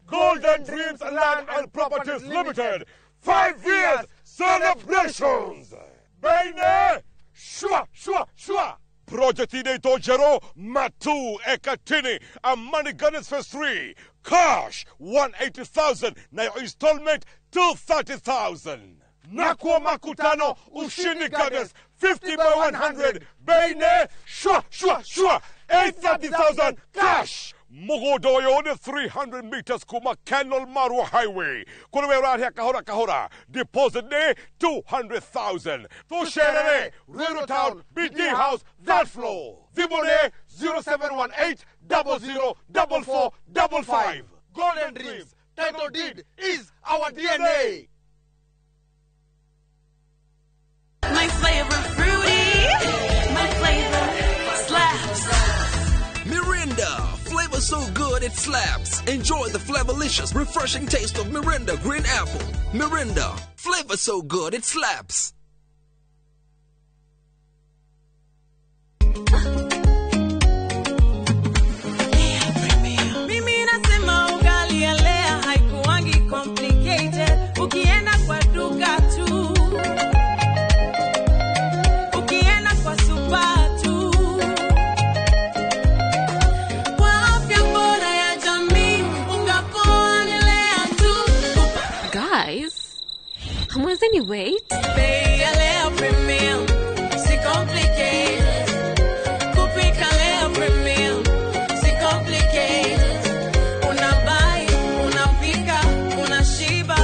Golden Dreams Land and Properties Limited. 5 years celebrations. Baine shwa shwa shwa. Project inaitwa Jero Matu Ekatini Amani Gardens Phase 3. Cash 180,000 na your installment 230,000. Nakuwa makutano Ushindi Gardens 50 by 100. Baine shwa shwa shwa 830,000 cash. Mugodoyo ni 300 meters kuma Kenol Marua Highway. Kunawe rahia kahora kahora. Deposit ni 200,000. Tusherere, Ruiru Town, BD House, that floor. Thimũ 0718 00 44 55. Golden Dreams, title deed is our DNA. My flavor fruity, my flavor slaps. Mirinda, flavor so good it slaps. Enjoy the flavorlicious, refreshing taste of Mirinda Green Apple. Mirinda, flavor so good it slaps. Mimi nasema ugali ya Lea haikuangi complicated. Ukienda kwa duka tu, ukienda kwa super tu. Kwa afya bora ya jamii, unga poa ni Lea tu. Guys, hamwezeni wait? Bei ya Lea Premium, si complicated. Kupika Lea Premium, si complicated. Unabuy, unapika, unashiba.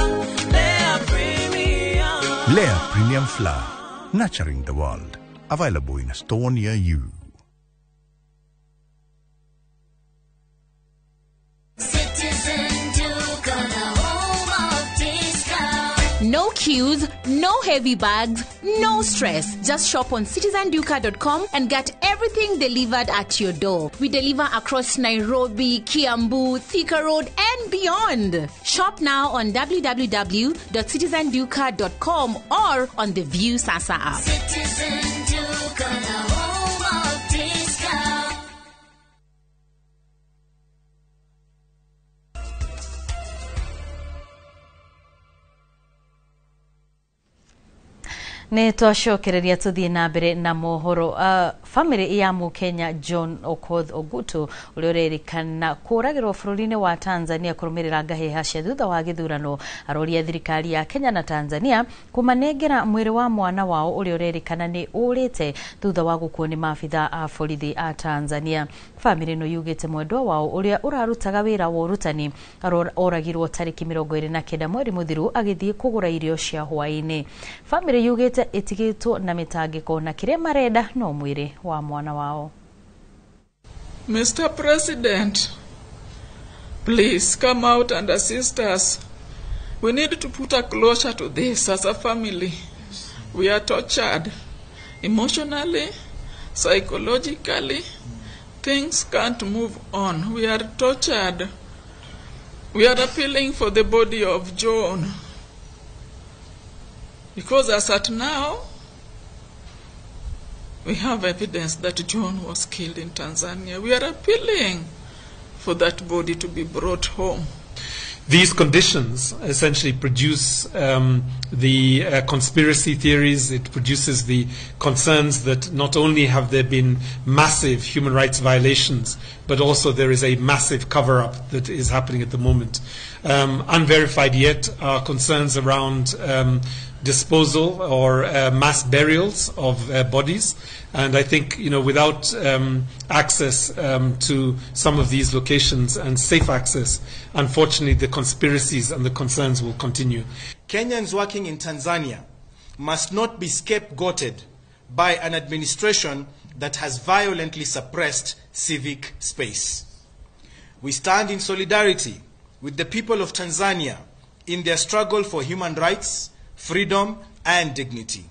Lea Premium. Lea Premium Flour, nurturing the world. Available in a store near you. Citizen Duka, the home of discount. No queues, no heavy bags, no stress. Just shop on citizenduka.com and get everything delivered at your door. We deliver across Nairobi, Kiambu, Thika Road, and beyond. Shop now on www.citizenduka.com or on the View Sasa app. Citizen Duka, the home of discount. Nĩ twacokereria tũthiĩ na mbere na mohoro. Famĩlĩ ya Mũkenya John Okoth Ogutu ũrĩa ũrerĩkana kũragĩrwo bũrũri-inĩ wa Tanzania kũrũmĩrĩra ngahĩha cia thutha wa gĩthurano aroria thirikari ya Kenya na Tanzania kũmanengera mwĩrĩ wa mwana wao ũrĩa ũrerĩkana nĩ ũrĩte thutha wa gũkuo nĩ maabitha a borithi a Tanzania. Famĩlĩ ĩno yugĩte mwendwa wao ũrĩa ũrarutaga wĩra wa ũrutani oragirwo tarĩki 29 mweri mũthiru agĩthiĩ kũgũra irio cia hwaĩ-inĩ. Famĩlĩ yugĩte ĩtigĩtwo na mĩtangĩko na kĩrĩa marenda no mwĩrĩ wa mwana wao. Mr. President, please come out and assist us. We need to put a closure to this as a family. We are tortured emotionally, psychologically. Things can't move on. We are tortured. We are appealing for the body of John. Because as at now, we have evidence that John was killed in Tanzania. We are appealing for that body to be brought home. These conditions essentially produce the conspiracy theories. It produces the concerns that not only have there been massive human rights violations, but also there is a massive cover-up that is happening at the moment. Unverified yet are concerns around disposal or mass burials of bodies. And I think, you know, without access to some of these locations and safe access, unfortunately, the conspiracies and the concerns will continue. Kenyans working in Tanzania must not be scapegoated by an administration that has violently suppressed civic space. We stand in solidarity with the people of Tanzania in their struggle for human rights, freedom, and dignity.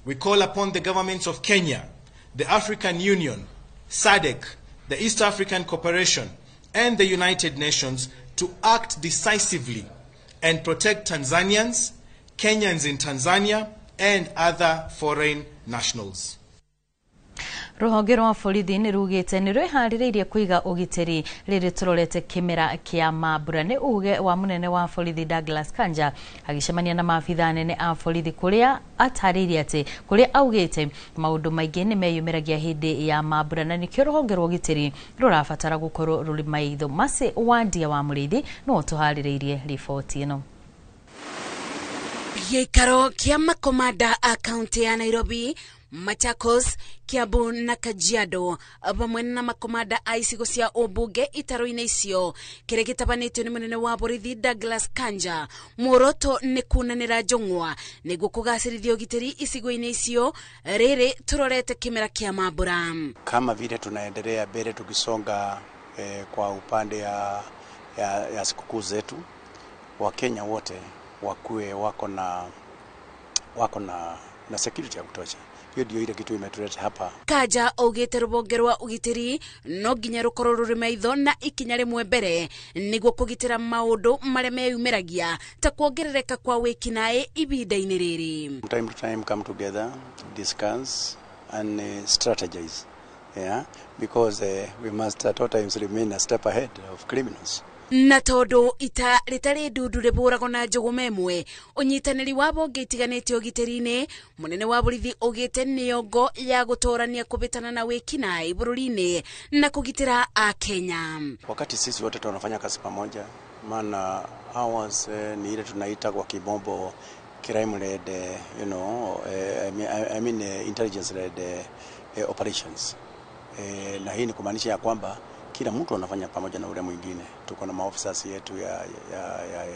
We call upon the governments of Kenya, the African Union, SADC, the East African Cooperation, and the United Nations to act decisively and protect Tanzanians, Kenyans in Tanzania, and other foreign nationals. Rũhonge rwa borithi nĩ rugĩte nĩ rwĩharĩrĩirie kũiga ũgitĩri rĩrĩ tũrorete kĩmera kĩa mambura. Nĩ uge wa mũnene wa borithi Douglas Kanja agĩcemania na maabitha anene a borithi kũrĩa atarĩirie atĩ kũrĩa augĩte maũndũ maingĩ nĩ meyumĩragia hĩndĩ ya mambura na nĩkĩo rũhonge rwa ũgitĩri rũrabatara gũkorwo rũrĩ maitho. Mercy Wandia wa Mũrĩithi no tũharĩrĩirie riboti ĩno. Gĩikaro kĩa makomanda a kaunti ya Nairobi, Machakos, Kiambu na Kajiado vamwe na makomanda a icigo cia ũmbunge itaro-inĩ icio kĩrĩa gĩtabanĩtio nĩ mũnene wa borithi Douglas Kanja. Muoroto nĩ kunanĩra njũng'wa nĩguo kũgacĩrithia ũgitĩri icigo-inĩ icio rĩrĩ tũrorete kĩmera kĩa mambura. Kama vile tunaendelea mbele tukisonga kwa upande ya sikukuu zetu, Wakenya wote wakue wako na security ya kutosha. Hiyo ndio ile kitu imetuleta hapa. Kanja augite rũhonge rwa ũgitĩri no nginya rũkorwo rũrĩ maitho na ikinya rĩmwe mbere nĩguo kũgitĩra maũndũ marĩa meyumĩragia ta kuongerereka kwa wĩkinaĩ ihinda-inĩ rĩrĩ. Time to time come together, discuss and strategize. Yeah, because we must at all times remain a step ahead of criminals. Na tondu ita ritari ndundu ribũragwo na njũgũma ĩmwe, ũnyitanĩri wa bonge itiganĩte ũgitĩri-inĩ, mũnene wa borithi augĩte nĩyo ngo ya gũtũrania kũbĩtana na wĩkinaĩ bũrũri-inĩ na kũgitĩra Akenya. Wakati sisi wote tunafanya kazi pamoja, maana ours ni ile tunaita kwa kimombo crime led, you know, I mean intelligence led operations. Na hii ni kumaanisha ya kwamba kila mtu anafanya pamoja na ule mwingine. Tuko na maofisa yetu ya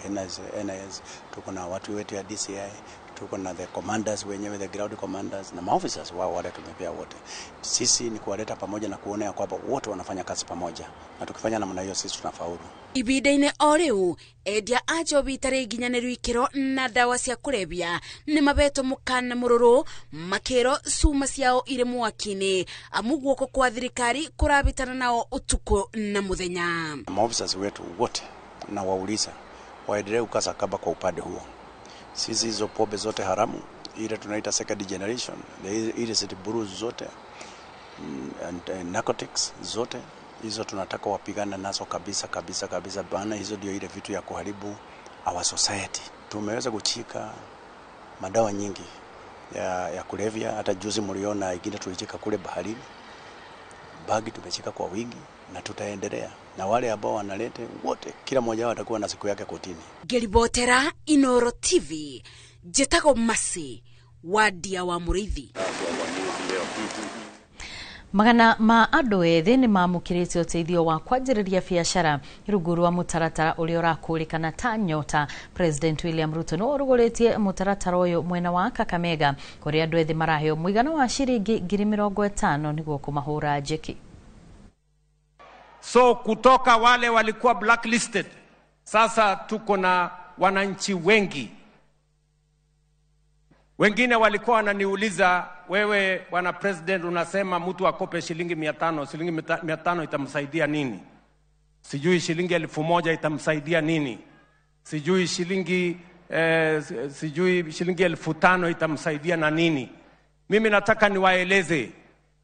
NIS, tuko na watu wetu ya DCI, tuko na the commanders wenyewe, the ground commanders na maofisa wao wale tumepea wote. Sisi ni kuwaleta pamoja na kuona ya kwamba wote wanafanya kazi pamoja, na tukifanya namna hiyo sisi tunafaulu. Ibinda-inĩ o rĩu endia a njohi itarĩ nginyanĩru ikĩro na ndawa cia kũrebia nĩ mabetwo mũkana mũrũrũ makĩrwo cuma ciao irĩ mwaki-inĩ amu guoko kwa thirikari kũrabĩtana nao ũtukũ na mũthenya. Maofisa wetu wote na wauliza waendelee kukaza kamba kwa upande huo. Sisi hizo pombe zote haramu, ile tunaita second generation, the illicit brews zote and narcotics zote hizo tunataka wapigana nazo kabisa kabisa kabisa bana. Hizo ndio ile vitu ya kuharibu our society. Tumeweza kuchika madawa nyingi ya kulevya. Hata juzi mliona ingine tulichika kule baharini, bagi tumechika kwa wingi, na tutaendelea na wale ambao wanalete wote, kila mmoja wao atakuwa na siku yake kotini. Ngeribotera Inoro TV, njĩtagwo Mercy Wandia wa Mũrĩithi. Magana ma andũ ethĩ nĩ mamũkĩrĩte ũteithio wa kwanjĩrĩria biacara rungu rwa mũtaratara ũrĩa ũrakũrĩkana ta Nyota. President William Ruto nĩwe ũrugũrĩtie mũtaratara ũyũ mwena wa Kakamega kũrĩa andũ ethĩ maraheo mũigana wa ciringi 50,000 nĩguo kũmahũra njeki. So kutoka wale walikuwa blacklisted, sasa tuko na wananchi wengi. Wengine walikuwa wananiuliza, wewe bwana president unasema mtu akope shilingi 500, shilingi 500 itamsaidia nini? Sijui shilingi 1000 itamsaidia nini? Sijui shilingi 5,000 itamsaidia na nini? Mimi nataka niwaeleze,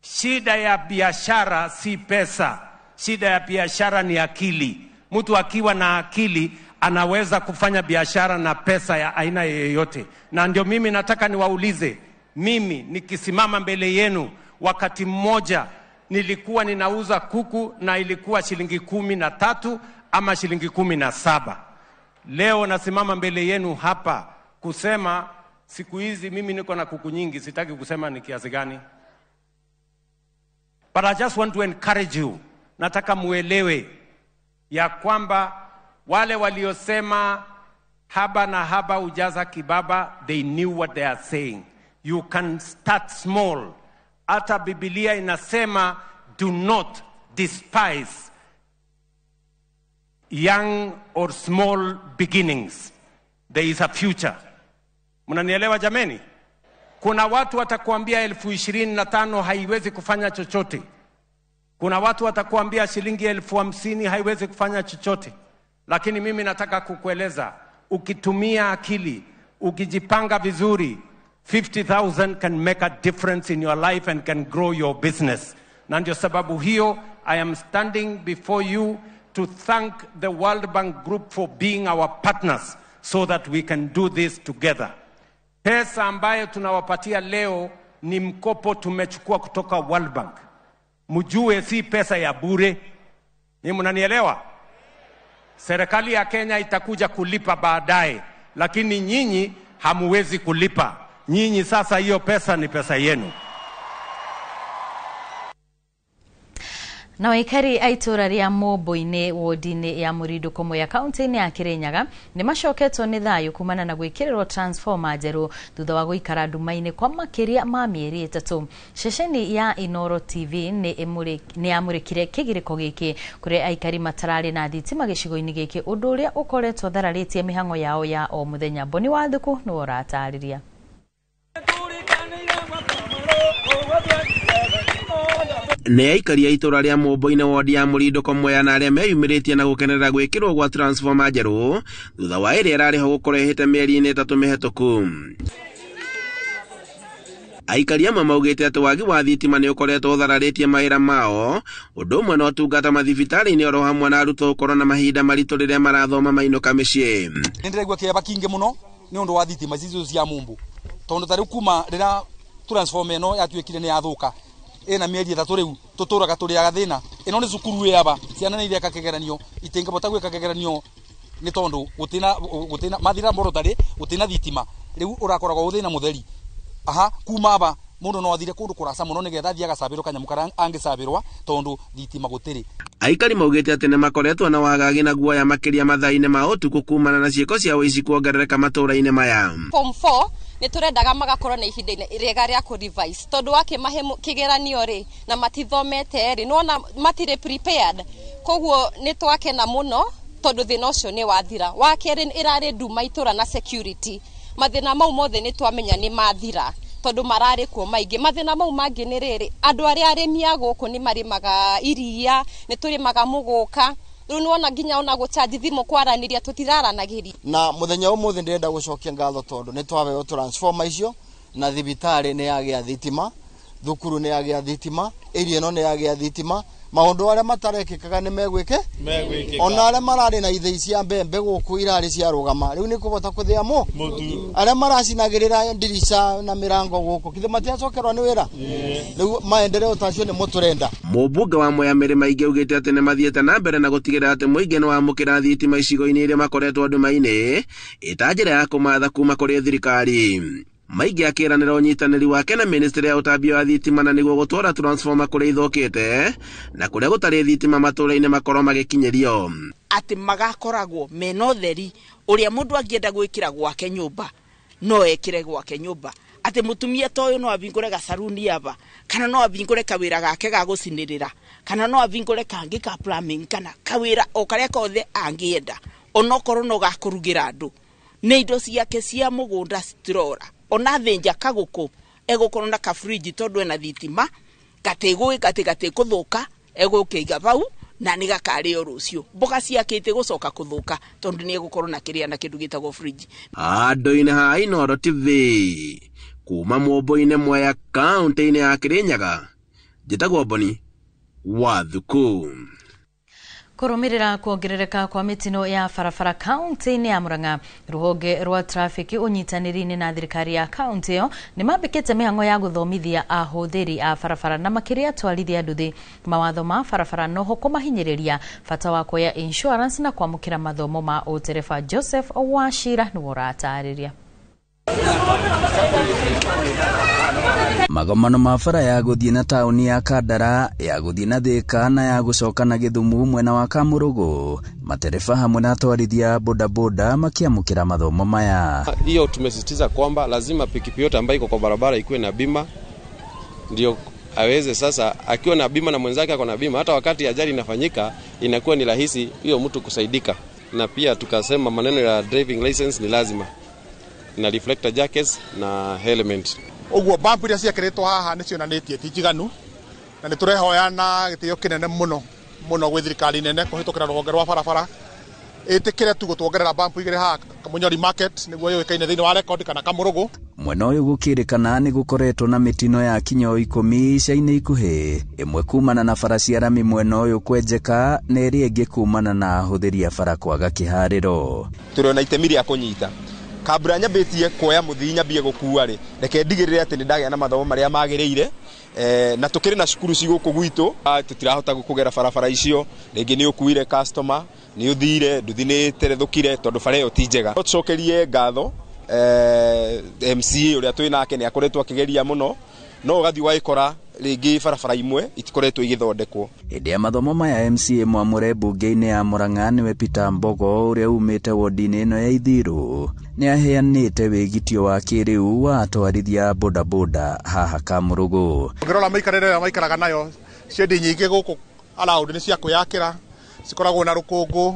shida ya biashara si pesa. Shida ya biashara ni akili. Mtu akiwa na akili anaweza kufanya biashara na pesa ya aina yoyote. Na ndio mimi nataka niwaulize, mimi nikisimama mbele yenu, wakati mmoja nilikuwa ninauza kuku na ilikuwa shilingi 13 ama shilingi 17. Leo nasimama mbele yenu hapa kusema siku hizi mimi niko na kuku nyingi, sitaki kusema ni kiasi gani. But I just want to encourage you. Nataka muelewe ya kwamba wale waliosema haba na haba ujaza kibaba, they knew what they are saying. You can start small. Hata Biblia inasema do not despise young or small beginnings. There is a future. Mnanielewa jameni? Kuna watu watakuambia 25,000 haiwezi kufanya chochote. Kuna watu watakuambia shilingi 50,000 haiwezi kufanya chochote. Lakini mimi nataka kukueleza, ukitumia akili, ukijipanga vizuri, 50,000 can make a difference in your life and can grow your business. Na ndio sababu hiyo I am standing before you to thank the World Bank Group for being our partners so that we can do this together. Pesa ambayo tunawapatia leo ni mkopo tumechukua kutoka World Bank. Mjue si pesa ya bure. Ni mnanielewa? Serikali ya Kenya itakuja kulipa baadaye, lakini nyinyi hamuwezi kulipa. Nyinyi sasa hiyo pesa ni pesa yenu. Na aikari a itũra rĩa Mũmbũ-inĩ wodi-inĩ ya Mũrindũko Mwea kaunti-inĩ ya Kĩrĩnyaga nĩ macoketwo nĩ thayũ kumana na gwĩkĩrĩrwo transformer njerũ thutha wa gũikara nduma-inĩ kwa makĩria ma mĩeri 3. Ceceni ya Inoro TV nĩ yamũrĩkire kĩgirĩko gĩkĩ kũrĩa aikari matararĩ na thitima gĩcigo-inĩ gĩkĩ, ũndũ ũrĩa ũkoretwo thararĩtie mĩhang'o yao ya o mũthenya. Boni Wathuku nĩwe ũratarĩria. Nĩ aikari a itũra rĩa Mũmbũ-inĩ wodi ya Mũrindũko Mwea na arĩa meyumĩrĩtie na gũkenerera gwĩkĩrwo gwa transformer njerũ thutha wa ĩrĩa ĩrarĩ ho gũkorwo ĩhĩte mĩeri-inĩ 3 mĩhetũku. Aikari amwe maugĩte atĩ wagi wa thitima nĩ ũkoretwo ũthararĩtie mawĩra mao, ũndũ ũmwe na ũtungata mathibitarĩ-inĩ oro hamwe na arutwo gũkorwo na mahinda maritũ rĩrĩa marathoma mainũka mĩciĩ. Nĩ ndĩraigua kĩeba kingĩ mũno nĩ ũndũ wa thitima ici cia Mũmbũ, tondũ ta rĩu kuma rĩrĩa transformer ĩno yatuĩkire nĩ yathũka ina mĩeri 3 rĩu tũtũraga tũrĩaga thĩna. Ĩno nĩ cukuru ĩ aba, ciana nĩ ireka kĩgeranio, itingĩhota gwĩka kĩgeranio nĩ tondũ gũtina mathira morotarĩ, gũtina thitima. Rĩu ũrakoragwo ũthĩna mũtheri. Aha, kuma aba mũndũ no athire kũndũ kũraca mũno nĩgetha athiĩ agacabĩrwo kanyamũ karĩa angĩcabĩrwa tondũ thitima gũtirĩ. Aikari maugĩte atĩ nĩmakoretwo na wagagi na guoya makĩria mathaa-inĩ ma ũtukũ kumana na ciĩko cia ũici kuongerereka matũũra-inĩ maya. Form 4 nĩ tũrendaga magakorwo na ihinda rĩega rĩa kũ revise tondũ wakĩmahe kĩgeranio rĩ na matithomete rĩ nĩwona matirĩ prepared, koguo nĩ twakena mũno tondũ thĩna ũcio nĩ wathira. Wa kerĩ ĩrarĩ nduma itũra na security, mathĩna mau mothe nĩ twamenya nĩ mathira tondũ mararĩ kuo maingĩ. Mathĩna mau mangĩ nĩ rĩrĩ, andũ arĩa arĩmi a gũkũ nĩ marĩmaga iria, nĩ tũrĩmaga mũgũka, rĩu nĩwona nginya ona gũchanji thimũ kwaranĩria tũtiraranagĩria. Na mũthenya ũmũthĩ ndĩrenda gũcokia ngatho tondũ nĩ twaheo transformer icio na thibitarĩ nĩ yagĩa thitima, thukuru nĩ yagĩa thitima, area ĩno nĩ yagĩa thitima. Maũndũ arĩa matarekĩkaga nĩ megwĩke, ona arĩa mararĩ na ithĩi cia mbembe gũkũ irarĩ ciarũgama rĩu nĩ kũhota kũthĩa mũtu, arĩa maracinagĩrĩra ndirica na mĩrango gũkũ kithe matiacokerwo nĩ wĩra. Rĩu maendeleo ta acio nĩmo tũrenda. Mũmbunge wa Mwea Mĩrĩ Maingĩ augĩte atĩ nĩmathiĩte na mbere na gũtigĩrĩra atĩ mũingĩ nĩwamũkĩra thitima icigo-inĩ iria makoretwo nduma-inĩ ĩta njĩra ya kũmatha kuma kũrĩ thirikari. Maingĩ akĩranĩra ũnyitanĩri wake na ministry ya ũtambia wa thitima na nĩguo gũtwara transformer kũrĩa ithũkĩte na kũrĩa gũtarĩ thitima matũũra-inĩ makorwo magĩkinyĩrio. Atĩ magakoragwo mena ũtheri ũrĩa mũndũ angĩenda gwĩkĩra gwake nyũmba no ekĩre gwake nyũmba, atĩ mũtumia ta ũyũ no avingũre gacaruni aba, kana no avingũre kawĩra gake ga gũcinĩrĩra, kana no avingũre kangĩ ka plumbing, kana kawĩra o karĩa kothe angĩenda, onokorwo no gakũrugĩra andũ. Nĩ indo ciake cia mũgũnda citirora, ona thĩnja kagũkũ egũkorwo na kafriji tondũ ena thitima, gatigũĩka atĩ gatikũthũka, egũkĩiga bau na nĩ gakarĩo rũciũ. Mboga ciake itigũcoka kũthũka tondũ nĩ egũkorwo na kĩrĩa na kĩndũ gĩtagwo fridge. Andũ-inĩ ha Inooro TV kuma Mũmbũ-inĩ Mwea kaunti-inĩ ya Kĩrĩnyaga, njĩtagwo Boni Wathuku. Kũrũmĩrĩra kuongerereka kwa mĩtino ya barabara kaunti-inĩ ya Murang'a, rũhonge rwa trafiki ũnyitanĩri-inĩ na thirikari ya kaunti ĩyo nĩ mambĩkĩte mĩhang'o ya gũthomithia ahũthĩri a barabara na makĩria atwarithia nduthi mawatho ma barabara noho kũmahinyĩrĩria bata wa kuoya insurance na kwamũkĩra mathomo ma ũtereba. Joseph Wachira nĩwe ũratarĩria. Magomano ma bara ya gũthiĩ na taũni ya Kandara, ya gũthiĩ na Thika na ya gũcoka na Gĩthumu mwena wa Kamũrũgũ, matereba hamwe na atwarithia bodaboda makiamũkĩra mathomo maya. Hiyo tumesisitiza kwamba lazima pikipiki yote ambayo iko kwa barabara ikuwe na bima, ndio aweze sasa akiwa na bima na mwenzake ako na bima, hata wakati ajali inafanyika inakuwa ni rahisi hiyo mtu kusaidika. Na pia tukasema maneno ya driving license ni lazima, na reflector jackets na helmet. Ũguo bampu iria ciĩkĩrĩtwo haha nĩ cionanĩtie ti njiganu, na nĩ tũrehoya na gĩtĩo kĩnene mũno mũno gwĩ thirikari nene kũhĩtũkĩra rũhonge rwa barabara Ĩtĩkĩre tu gũtuongerera bampu igĩrĩ haha Kamunyori market nĩguo yũĩkaine thĩinĩ wa record kana Kamũrũgũ. Mwena ũyũ gũkĩrĩkana nĩ gũkoretwo na mĩtino ya kinya o 10 ica-inĩ ikuhĩ, ĩmwe kumana na bara cia rami mwena ũyũ kwenjeka na ĩrĩa ĩngĩ kumana na ahũthĩri a bara kwaga kĩharĩro. Tũrĩ na itemi rĩa kũnyita kambura nyambĩtie kuoya mũthii nyambie gũkua rĩ, reke ndigĩrĩre atĩ nĩ ndagĩa na mathomo marĩa magĩrĩire, na tũkĩrĩ na cukuru ci gũkũ gwitũ, tũtirahota kũgera barabara icio, rĩngĩ nĩ ũkuire customer, nĩ ũthire nduthi nĩ ĩterethũkire tondũ bara ĩyo ti njega. No tũcokerie ngatho MCA ũrĩa twĩ nake nĩ akoretwo akĩgeria mũno, no ũgathiĩ ũgagĩkora rĩngĩ barabara imwe itikoretwo igĩthondekwo. Hĩndĩ ya mathomo maya MCA mwamũre mbunge-inĩ ya Murang'a nĩwe Peter Mbogo ũrĩa umĩte wodi-inĩ ĩno ya Ithiru nĩ aheanĩte wĩgitio wa kĩrĩu wa atwarithia bodaboda haha Kamũrũgũ. Ũngĩrora mĩikarĩre ĩrĩa maikaraga nayo, ciendi nyingĩ gũkũ around nĩ cia kwĩyakĩra, cikoragwo na rũkũngũ,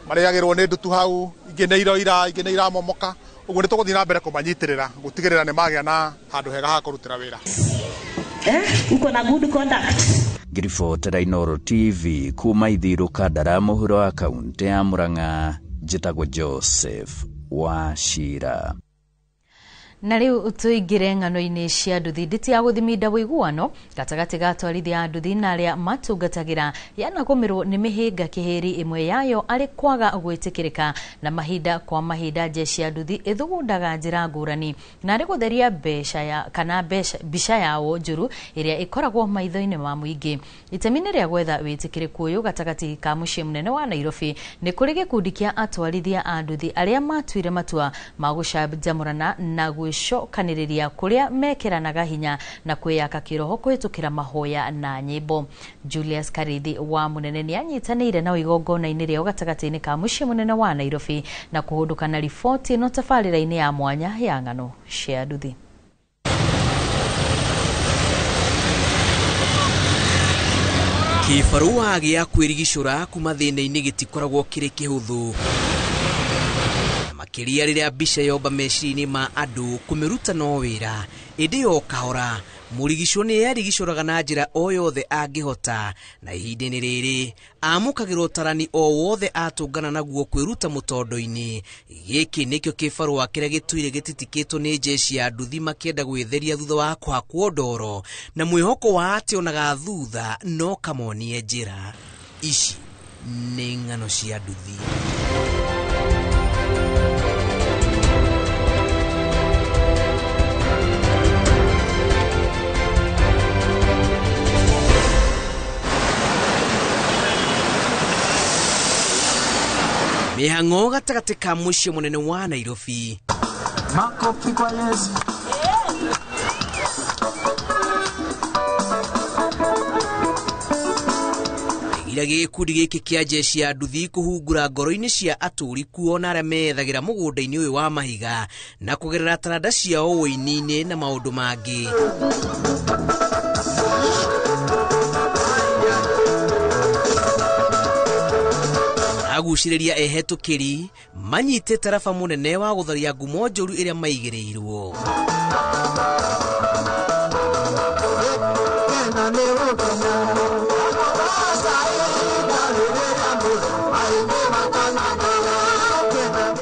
marĩagĩrwo nĩ ndutu hau, ingĩ nĩ iroira, ingĩ nĩ iramomoka. Ũguo nĩ tũgũthiĩ na mbere kũmanyitĩrĩra gũtigĩrĩra nĩ magĩa na handũ hega ha kũrutĩra wĩra. Uko na good conduct. Ngiribotera Inooro TV kuma Ithiru Kandara mũhuro wa kaunti ya Murang'a, njĩtagwo Joseph Wachira. Na rĩu tũingĩre ng'ano-inĩ cia nduthi. Nditi ya gũthiminda ũiguano gatagatĩ ga atwarithia a nduthi na arĩa matungatagĩra yanagũmĩrwo nĩ mĩhĩnga kĩhĩri, ĩmwe yayo arĩ kwaga gwĩtĩkĩrĩka na mahinda kwa mahinda jeshi ya nduthi ĩthugundaga njĩra ngũrani na arĩ gũtheria mbeca ya kana mbica yao njũru ĩrĩa ĩkoragwo maitho-inĩ ma mũingĩ. Itemi-inĩ rĩa gwetha wĩtĩkĩrĩku ũyũ gatagatĩ ka mũciĩ mũnene wa Nairobi nĩ kũrĩ gĩkundi kĩa atwarithia a nduthi arĩa matuire matua ma gũcanjamũrana na gwĩcokanĩrĩria kũrĩa mekĩranaga hinya na kwĩyaka kĩroho kũhĩtũkĩra mahoya na nyĩmbo. Julius Karithi wa Mũnene nĩ anyitanĩire nao igongona-inĩ rĩao gatagatĩ-inĩ ka mũciĩ mũnene wa Nairobi na kũhũndũka na riboti ĩno tabarĩra-inĩ ya mwanya ya ng'ano cia nduthi. Kĩbarũa gĩa kwĩrigicũra kuma thĩna-inĩ gĩtikoragwo kĩrĩ kĩhũthũ, makĩria rĩrĩa mbica yomba meciria-inĩ ma andũ kũmĩruta no wĩra, ĩndĩ o kahora mũrigicwo nĩ erigicũraga na njĩra o yothe angĩhota, na ihinda-inĩ rĩrĩ amũkagĩra ũtarani o wothe atũngana naguo kwĩruta mũtondo-inĩ. Gĩkĩ nĩkĩo kĩbarũa kĩrĩa gĩtũire gĩtitikĩtwo nĩ jeshi ya nduthi makĩenda gwĩtheria thutha wa kũhakwo ndoro na mwĩhoko wa atĩ onaga thutha no kamonie njĩra. Ici nĩ ng'ano cia nduthi. Mĩhang'o gatagatĩ ka mũciĩ mũnene wa Nairobi. Makofi kwa Yesu. Ira gĩkundi gĩkĩ kĩa jeshi ya nduthi kũhungura ngoro-inĩ cia atũũri kuo na arĩa methagĩra mũgũnda-inĩ ũyũ wa mahiga na kũgerera taranda ciao ũini-inĩ na maũndũ mangĩ. Agucĩrĩria ehetũkĩri manyitĩte raba mũnene wa gũtharia ngumo njũru ĩrĩa maigĩrĩirwo.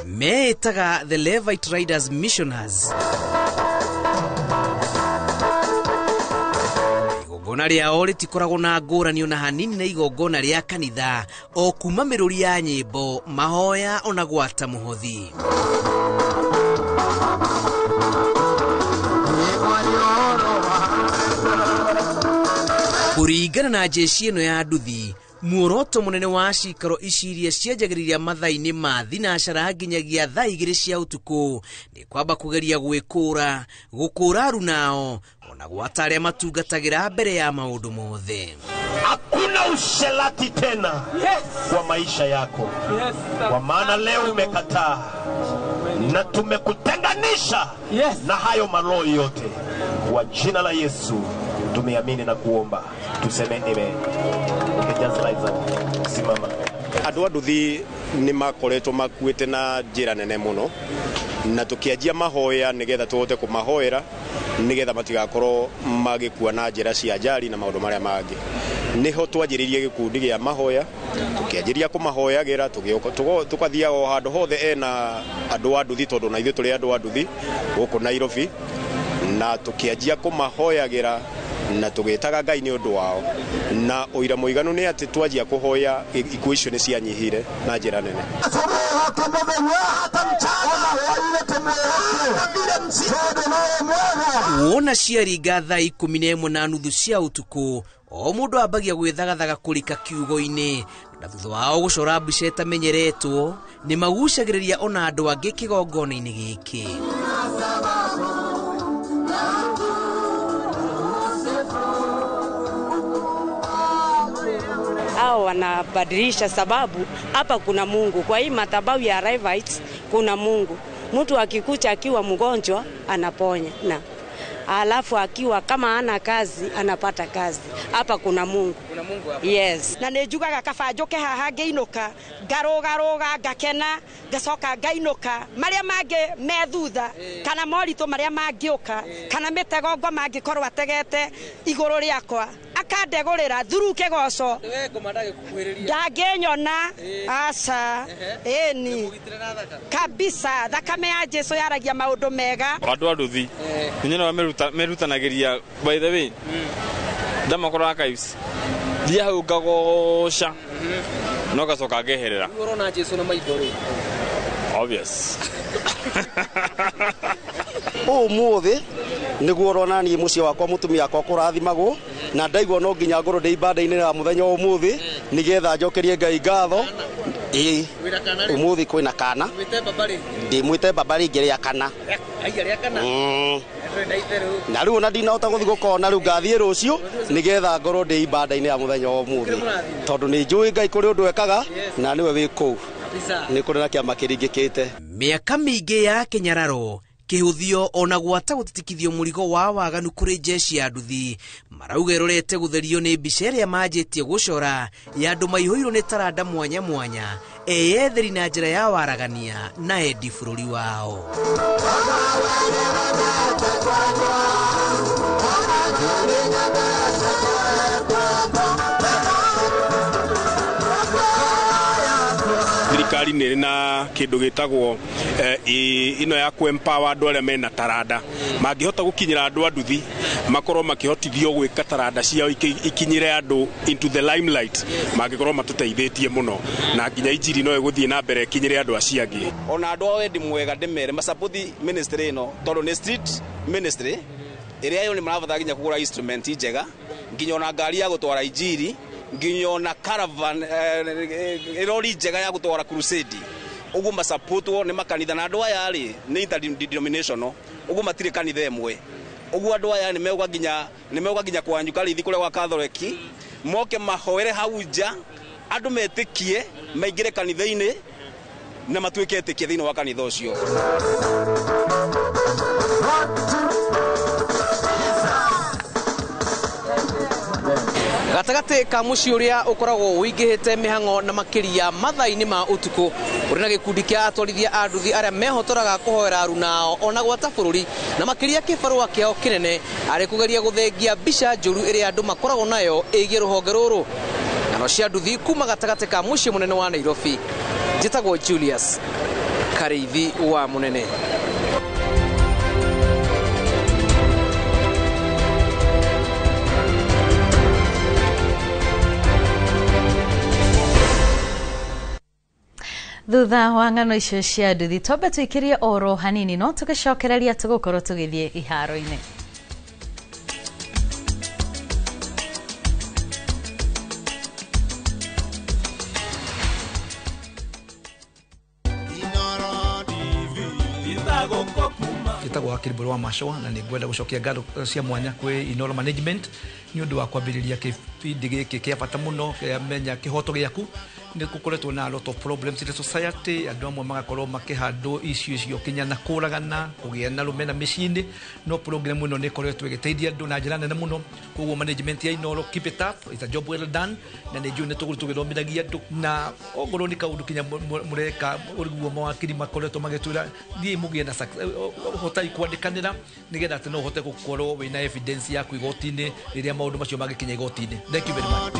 Meĩtaga The Levite Riders Missioners. Igongona rĩao rĩtikoragwo na ngũrani ona hanini na igongona rĩa kanitha, o kuma mĩrũri ya nyĩmbo, mahoya ona gwata mũhothi. Kũringana na jeshi ĩno ya nduthi, muoroto mũnene wa cikaro ici iria cianjagĩrĩria mathaa-inĩ ma thinacara nginyagia thaa 2 cia ũtukũ nĩ kwamba kũgeria gwĩkũra, gũkũra arunao ona gwata arĩa matungatagĩra mbere ya maũndũ mothe. Hakuna ushelati tena, yes, kwa maisha yako, yes, kwa maana leo umekataa na tumekutenganisha, yes, na hayo maloi yote. Kwa jina la Yesu tumeamini na kuomba, tuseme amen. Okay, just rise up. Simama. Andũ a nduthi nĩ makoretwo makuĩte na njĩra nene mũno, na tũkĩanjia mahoya nĩgetha tũhote kũmahoera nĩgetha matigakorwo magĩkua na njĩra cia ajali na maũndũ marĩa mangĩ. Niho twanjĩrĩirie gĩkundi gĩa mahoya, tũkĩanjĩrĩria kũmahoyagĩra, tũgathiaga o handũ hothe ena andũ a nduthi, tondũ na ithuĩ tũrĩ andũ a nduthi gũkũ Nairobi, na tũkĩanjia kũmahoyagĩra na tũgĩtaga Ngai nĩ ũndũ wao, na ũira mũiganu nĩ atĩ twanjia kũhoya ikuũ icio nĩ cianyihire na njĩra nene. Wona ciaringa thaa 11:30 cia ũtukũ, o mũndũ ambagia gwĩthagathaga kũrika kiugo-inĩ, na thutha wao gũcora mbica ĩtamenyeretwo nĩ magucagĩrĩria ona andũ angĩ kĩgongona-inĩ gĩkĩ. Hao wanabadilisha sababu hapa kuna Mungu. Kwa hii madhabahu ya Arrivites kuna Mungu. Mtu akikucha akiwa mgonjwa anaponya, na alafu akiwa kama ana kazi anapata kazi. Hapa kuna Mungu. Kuna Mungu hapa. Yes. Na nĩ njugaga kaba njoke haha ngĩinũka, ngarũgarũga ngakena, ngacoka ngainũka. Marĩa mangĩ me thutha, kana moritũ marĩa mangĩũka, kana mĩtegongo mangĩkorwo ategete igũrũ rĩakwa, akandegũrĩra thuru kĩgoco. Ndangĩnyona aca. Ĩni kabisa, thakame ya Jesu yaragia maũndũ mega. Andũ a nduthi nĩ merutanagĩria, by the way, ndamakora archives thiĩ hau ngagoca no ngacoka ngeherera. Ũrona Jesu na maitho rĩ? Obvious. Ũmũthĩ nĩguo ũrona niĩ mũciĩ wakwa mũtumia wakwa kũrathimagwo, na ndaigua no nginya ngorwo ndĩ ibanda-inĩ ya mũthenya wa ũmũthĩ nĩgetha njokerie Ngai ngatho. Ĩĩ, ũmũthĩ kwĩna kana, ndĩmwĩte baba rĩngĩ rĩa kana. Na rĩu ona ndinahota gũthiĩ gũkona, rĩu ngathiĩ rũciũ nĩgetha ngorwo ndĩ ibanda-inĩ ya mũthenya wa ũmũthĩ, tondũ nĩ njũĩ Ngai kũrĩ ũndũ ekaga na nĩwe wĩ kũu, nĩ kũrĩ na kĩama kĩringĩkĩte. Mĩaka mĩingĩ ya kĩnyararo, kĩhũthio ona gwata gũtitikithio mũrigo wa waganu kũrĩ jeshi ya nduthi marauga ĩrorete gũtherio nĩ mbica ĩrĩa manjĩtie gũcora ya andũ maihũirwo nĩ taranda mwanya mwanya, eyetheri na njĩra ya waragania na endi bũrũri wao. Thirikari nĩ ĩrĩ na kĩndũ gĩtagwo ĩno ya kũ-empower andũ arĩa mena taranda, mangĩhota gũkinyĩra andũ a nduthi makorwo makĩhotithio gwĩka taranda ciao ikinyĩre andũ into the limelight, mangĩkorwo matũteithĩtie mũno, na nginya injiri no ĩgũthiĩ na mbere ĩkinyĩre andũ acio angĩ. Ona andũ a wendi mwega ndĩmere masapoti ministry ĩno, tondũ nĩ street ministry ĩrĩa yo nĩ marabatara nginya kũgũra instrument njega, nginya ona ngari ya gũtwara injiri, nginya ona caravan, ĩrori njega ya gũtwara crusade. Ũguo masapotwo nĩ makanitha, na andũ aya rĩ nĩ interdenominational, ũguo matirĩ kanitha ĩmwe. Ũguo andũ aya nĩ megũka nginya kwanyu Karithi kũrĩa gwa Katholeki, moke mahoere hau nja, andũ metĩkie maingĩre kanitha-inĩ na matuĩke etĩkie thĩinĩ wa kanitha ũcio. Gatagatĩ ka mũciĩ ũrĩa ũkoragwo ũingĩhĩte mĩhang'o na makĩria mathaa-inĩ ma ũtukũ, ũrĩ na gĩkundi kĩa atwarithia a nduthi arĩa mehotoraga kũhoera arunao ona gwata bũrũri, na makĩria kĩbarũa kĩao kĩnene arĩ kũgeria gũthengia mbica njũru ĩrĩa andũ makoragwo nayo ĩgiĩ rũhonge rũrũ. Ng'ano cia nduthi kuma gatagatĩ ka mũciĩ mũnene wa Nairobi. Njĩtagwo Julius Karĩithi wa Mũnene. Thutha wa ng'ano icio cia nduthi, twambe tũikĩrie oro hanini, no tũgĩcokereria tũgũkorwo tũgĩthiĩ iharo-inĩ. Njĩtagwo Wakiri Mbũrũ wa Macũa, na nĩ ngwenda gũcokia ngatho cia mwanya kwĩ Inooro Management nĩ ũndũ wa kwambĩrĩria kĩbindi gĩkĩ kĩa bata mũno kĩa Menya Kĩhoto Gĩaku. Nĩ gũkoretwo na a lot of problems in the society, andũ amwe magakorwo makĩhandwo icio icio kinya na kũragana, kũgĩa na rũmena mĩciĩ-inĩ, no program ĩno nĩ ĩkoretwo ĩgĩteithia andũ na njĩra nene mũno. Koguo management ya Inooro, keep it up, it's a job well done, na nĩ njũĩ nĩ tũgũrũ tũgĩthomithagia andũ, na ongorwo nĩ kaũndũ kinya mũreka ũriguo mawakiri makoretwo magĩtwĩra thiĩ mũgĩe na hotai kwandĩkanĩra nĩgetha atĩ no ũhote gũkorwo wĩna evidence yaku igoti-inĩ rĩrĩa maũndũ macio mangĩkinya igoti-inĩ. Thank you very much.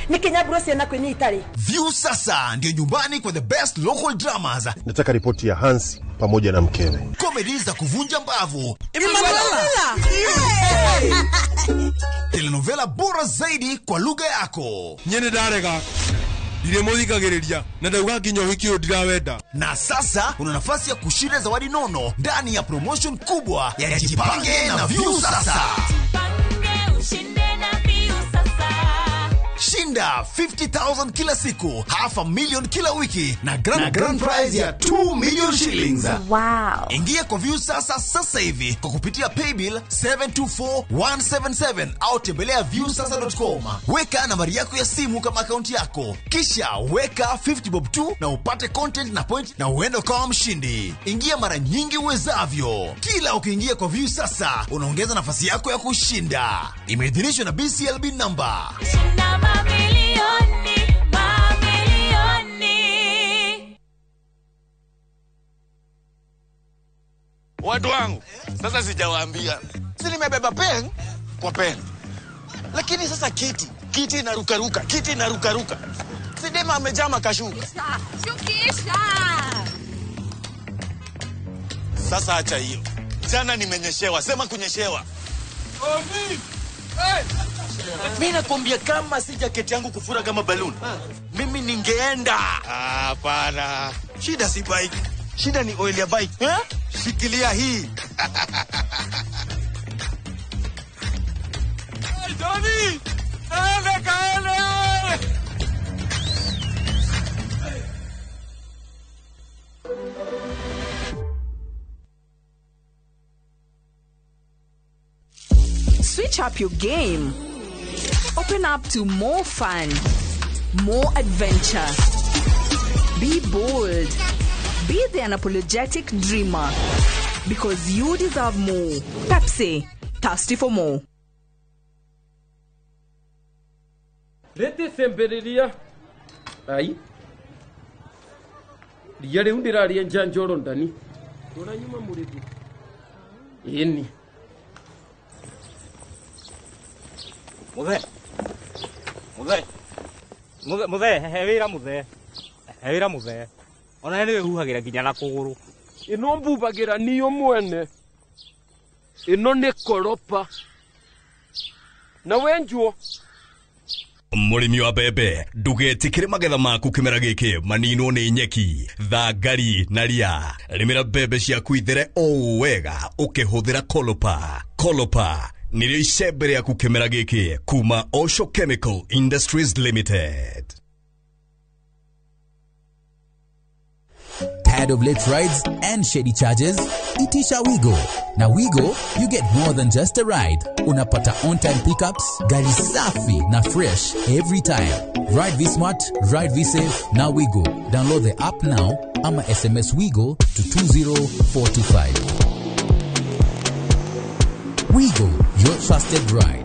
Nikinyaburo ciana kwĩnyita rĩ. View sasa ndio nyumbani kwa the best local dramas. Nataka ripoti ya Hansi pamoja na mkewe. Comedy za kuvunja mbavu. Telenovela bora zaidi kwa lugha yako. Nyene ndarega. Ndiremuthikagiriria na ndauga nginya uhiki uyu ndirawenda. Na sasa una nafasi ya kushinda zawadi nono ndani ya promotion kubwa ya Jipange na View Sasa. Jipange ushinde na View Sasa. Shinda 50,000 kila siku, 500,000 kila wiki na grand prize ya 2 million shillings. Wow. Ingia kwa View Sasa sasa hivi kwa kupitia paybill 724177 au tembelea viewsasa.com. Weka nambari yako ya simu kama akaunti yako, kisha weka 50 bob tu na upate content na point na uende kama mshindi. Ingia mara nyingi uwezavyo. Kila ukiingia kwa View Sasa unaongeza nafasi yako ya kushinda. Imeidhinishwa na BCLB number. Shinda mamilioni, mamilioni. Watu wangu, sasa sijawaambia. Si nimebeba pen kwa pen. Lakini sasa kiti inarukaruka, kiti inarukaruka. Si dema amejama kashuka. Shukisha. Sasa acha hiyo. Jana nimenyeshewa, sema kunyeshewa. Omi. Hey! Mimi nakwambia kama si jacket yangu kufura kama balloon, mimi ningeenda. Hapana. Shida si bike. Shida ni oil ya bike. Eh? Shikilia hii. Hey, Johnny! Kaele, kaele! Switch up your game. Open up to more fun, more adventure. Be bold. Be the unapologetic dreamer. Because you deserve more. Pepsi, thirsty for more. Rete semberiria. Ai. Ria riu ndiraria njanjoro ndani. Ndona nyuma murithi. Ĩni. Muthe. Muthe. Muthe, muthe, he wira muthe. He wira muthe. Ona nĩ wĩhuhagĩra nginya na kũgũrũ. Ĩno mbubagĩra niyo mwene. Ĩno nĩ koropa. Na wenjuo. Mũrĩmi wa mbembe, ndũgetĩkĩre magetha maku kĩmera gĩkĩ maninwo nĩ nyeki, thangari na ria. Rĩmĩra mbembe ciaku ithere o wega ũkĩhũthĩra Kolopa. Kolopa nĩrĩo icembe rĩaku kĩmera gĩkĩ kuma Osho Chemical Industries Limited. Tired of late rides and shady charges? Itisha Wigo. Na Wigo, you get more than just a ride. Unapata on-time pickups, gari safi na fresh every time. Ride V-Smart, ride V-Safe, na Wigo. Download the app now ama SMS Wigo to 20425. Wigo, your trusted ride.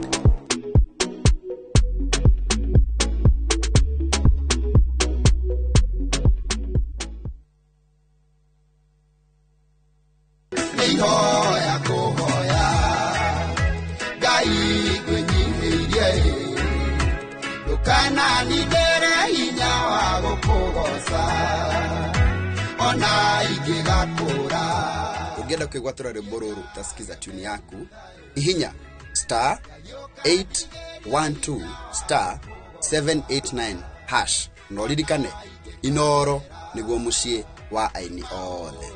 Ukienda kwigwatura rwimbo ruru utasikiza tune yaku ihinya star 812 star 789 hash no ririkane Inooro niguo muciĩ wa aini othe.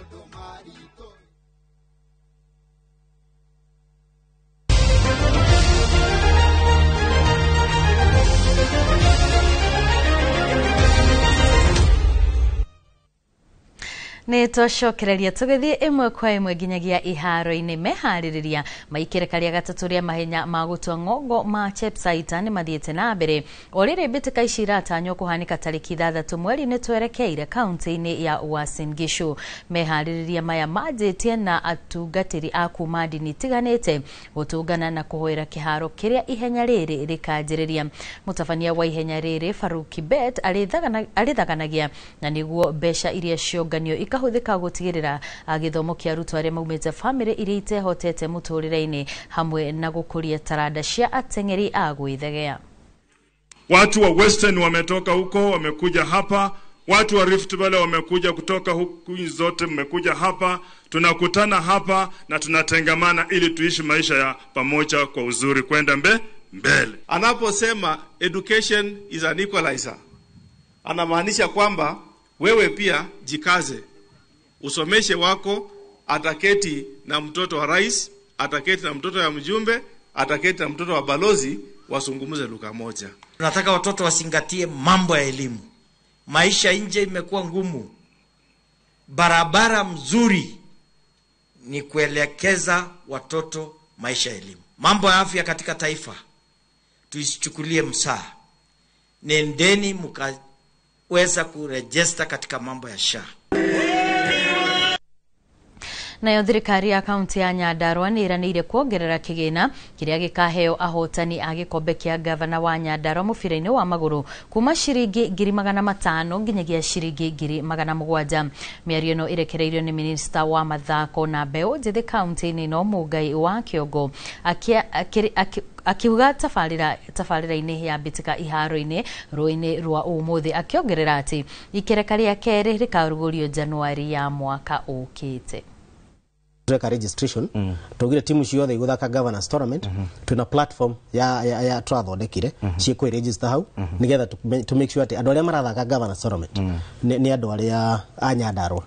Nĩ twacokereria tũgĩthiĩ ĩmwe kwa ĩmwe nginyagia iharo-inĩ. Meharĩrĩria maikĩrĩka rĩa gatatũ rĩa mahenya ma gũtua ng'ongo ma Chepsaita nĩ mathiĩte na mbere. O rĩrĩ mbĩtĩka ici iratanywo kũhanĩka tarĩki 6 mweri-inĩ twerekeire kaunti-inĩ ya Uasin Gishu. Meharĩrĩria maya manjĩtie na atungatĩri a kuma ndini itiganĩte gũtũngana na kũhoera kĩharo kĩrĩa ihenya rĩrĩ rĩkanjĩrĩria. Mũtabania wa ihenya rĩrĩ Farouk Kibet arĩthaganagia na nĩguo mbeca iria cionganio ikahũthĩka gũtigĩrĩra gĩthomo kĩa arutwo arĩa maumĩte bamĩrĩ iria itehotete mũtũrĩre-inĩ hamwe na gũkũria taranda cia ateng'eri a gwĩthegea. Watu wa Western wametoka huko wamekuja hapa, watu wa Rift Valley wamekuja kutoka huku zote, mmekuja hapa, tunakutana hapa na tunatengamana ili tuishi maisha ya pamoja kwa uzuri kwenda mbele. Anaposema education is an equalizer, anamaanisha kwamba wewe pia jikaze, usomeshe wako, ataketi na mtoto wa rais, ataketi na mtoto wa mjumbe, ataketi na mtoto wa balozi, wasungumuze lugha moja. Tunataka watoto wasingatie mambo ya elimu. Maisha nje imekuwa ngumu. Barabara mzuri ni kuelekeza watoto maisha ya elimu. Mambo ya afya katika taifa tuisichukulie msaa. Nendeni mkaweza kurejesta katika mambo ya SHA. Nayo thirikari ya kaunti ya Nyandarua nĩ ĩranĩire kuongerera kĩgĩna kĩrĩa gĩkaheo ahotani a gĩkombe kĩa gavana wa Nyandarua mũbira-inĩ wa magũrũ kuma ciringi 500,000 nginyagia ciringi 700,000. Mĩario ĩno ĩrekereirio nĩ minista wa mathako na mbeũ njĩthĩ kaunti-inĩ ĩno Mũngai wa Kĩongo akiuga tabarĩra-inĩ ya mbĩtĩka iharo-inĩ rũĩ-inĩ rwa ũmũthĩ, akĩongerera atĩ ikereka rĩa kerĩ rĩkarugũrio Januari ya mwaka ũkĩte. Tweka registration tugire timu ciothe iguthaka governance tournament twina platform ya twathondekire ciikwi register hau nigetha to make sure ati andu aria marathaka governance tournament ni andu aria a Nyandarua.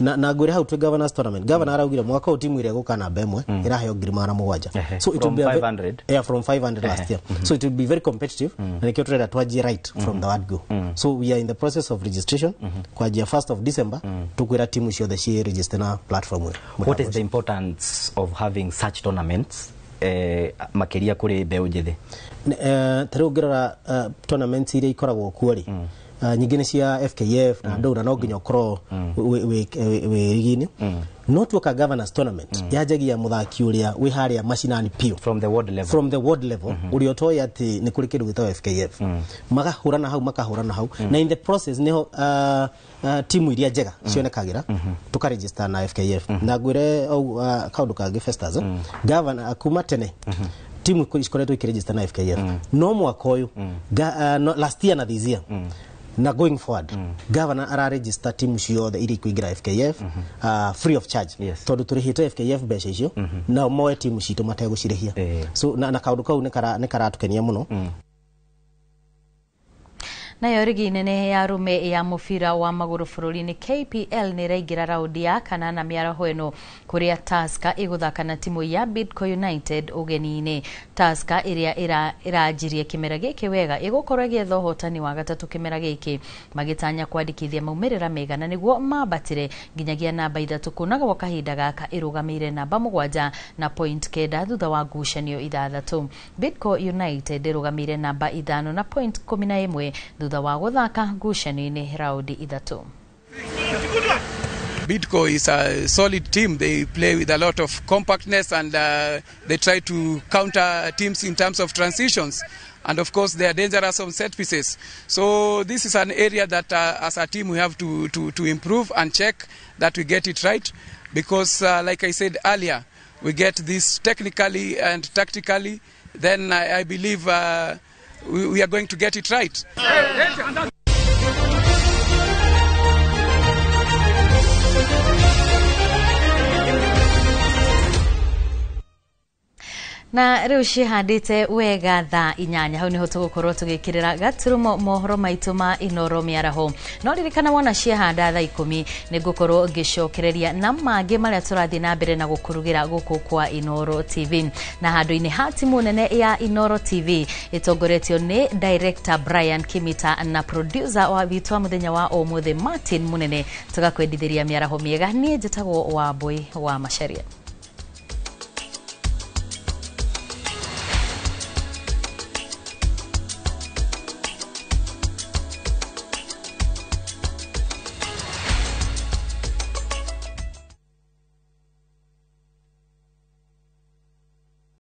Na ngwire hau twi governance tournament governor araugire mwaka ũyũ timu ĩrĩa ĩgũka namba ĩmwe ĩraheo 700,000. So it will be 500. Yeah, from 500 last year. So it will be very competitive na nikio turenda twanjie right from the word go. So we are in the process of registration kwanjia 1st of December tukwira timu ciothe ci register na platform ĩyo. What is the importance of having such tournaments makiria kuri mbeũ njĩthĩ? Ta rĩu ũngĩrora tournaments iria ikoragwo kuo rĩ, nyingĩ nĩ cia FKF na ndũra no nginya ũkorwo wĩ rigi-inĩ. No tuoka governance tournament yanjagia mũthaki ũrĩa wĩ harĩa macinani piũ from the world level, from the world level ũrĩa ũtoĩ atĩ nĩ kũrĩ kĩndũ gĩtagwo FKF, makahũrana hau makahũrana hau na in the process nĩho timu iria njega cionekagĩra tũkaregister na FKF. Na ngwĩre kaũndũ kangĩ Festus, governor kuma tene timu ikoretwo ikiregister na FKF no mwaka ũyũ last year na this year na going forward governor araregister timu ciothe iria ikuingira FKF free of charge. Tondu turihite FKF mbeca icio na moe timu citu mategũcirĩhia. So na kaũndũ kau nĩ karatukenia mũno. Nayo rigi nene ya arume ya mũbira wa magũrũ bũrũri-inĩ KPL nĩ ĩraingĩra raundi ya kanana mĩaraho ĩno kũrĩa Tusker ĩgũthaka na timu ya Bidco United ũgeni-inĩ. Tusker ĩrĩa ĩranjirie kĩmera gĩkĩ wega ĩgũkorwo ĩgĩetha ũhotani wa gatatũ kĩmera gĩkĩ magĩtanya kwandĩkithia maumĩrĩra mega na nĩguo mambatĩre nginyagia namba 3 kuna gwa kahinda gaka ĩrũgamĩire namba 7 na point 9 thutha wa ngucanio 6. Bidco United ĩrũgamĩire namba 5 na point 11 thutha wa gũthaka ngucanio-inĩ raundi 3. Bidco is a solid team. They play with a lot of compactness and they try to counter teams in terms of transitions. And of course, they are dangerous on set pieces. So this is an area that as a team we have to improve and check that we get it right. Because like I said earlier, we get this technically and tactically, then I believe we are going to get it right. Na rĩu ciĩhandĩte wega thaa 8, hau nĩho tũgũkorwo tũgĩkĩrĩra gaturumo mohoro maitũ ma Inoro mĩaraho. No ririkana wona ciehanda thaa 10 nĩ ngũkorwo ngĩcokereria na mangĩ marĩa tũrathiĩ na mbere na gũkũrugĩra gũkũ kwa Inoro TV. Na handũ-inĩ ha timu nene ya Inoro TV ĩtongoretio nĩ director Brian Kimita na producer wa witũ wa mũthenya wa ũmũthĩ Martin Munene, tũgakwendithĩria mĩaraho mĩega. Niĩ njĩtagwo Wambui wa Macharia.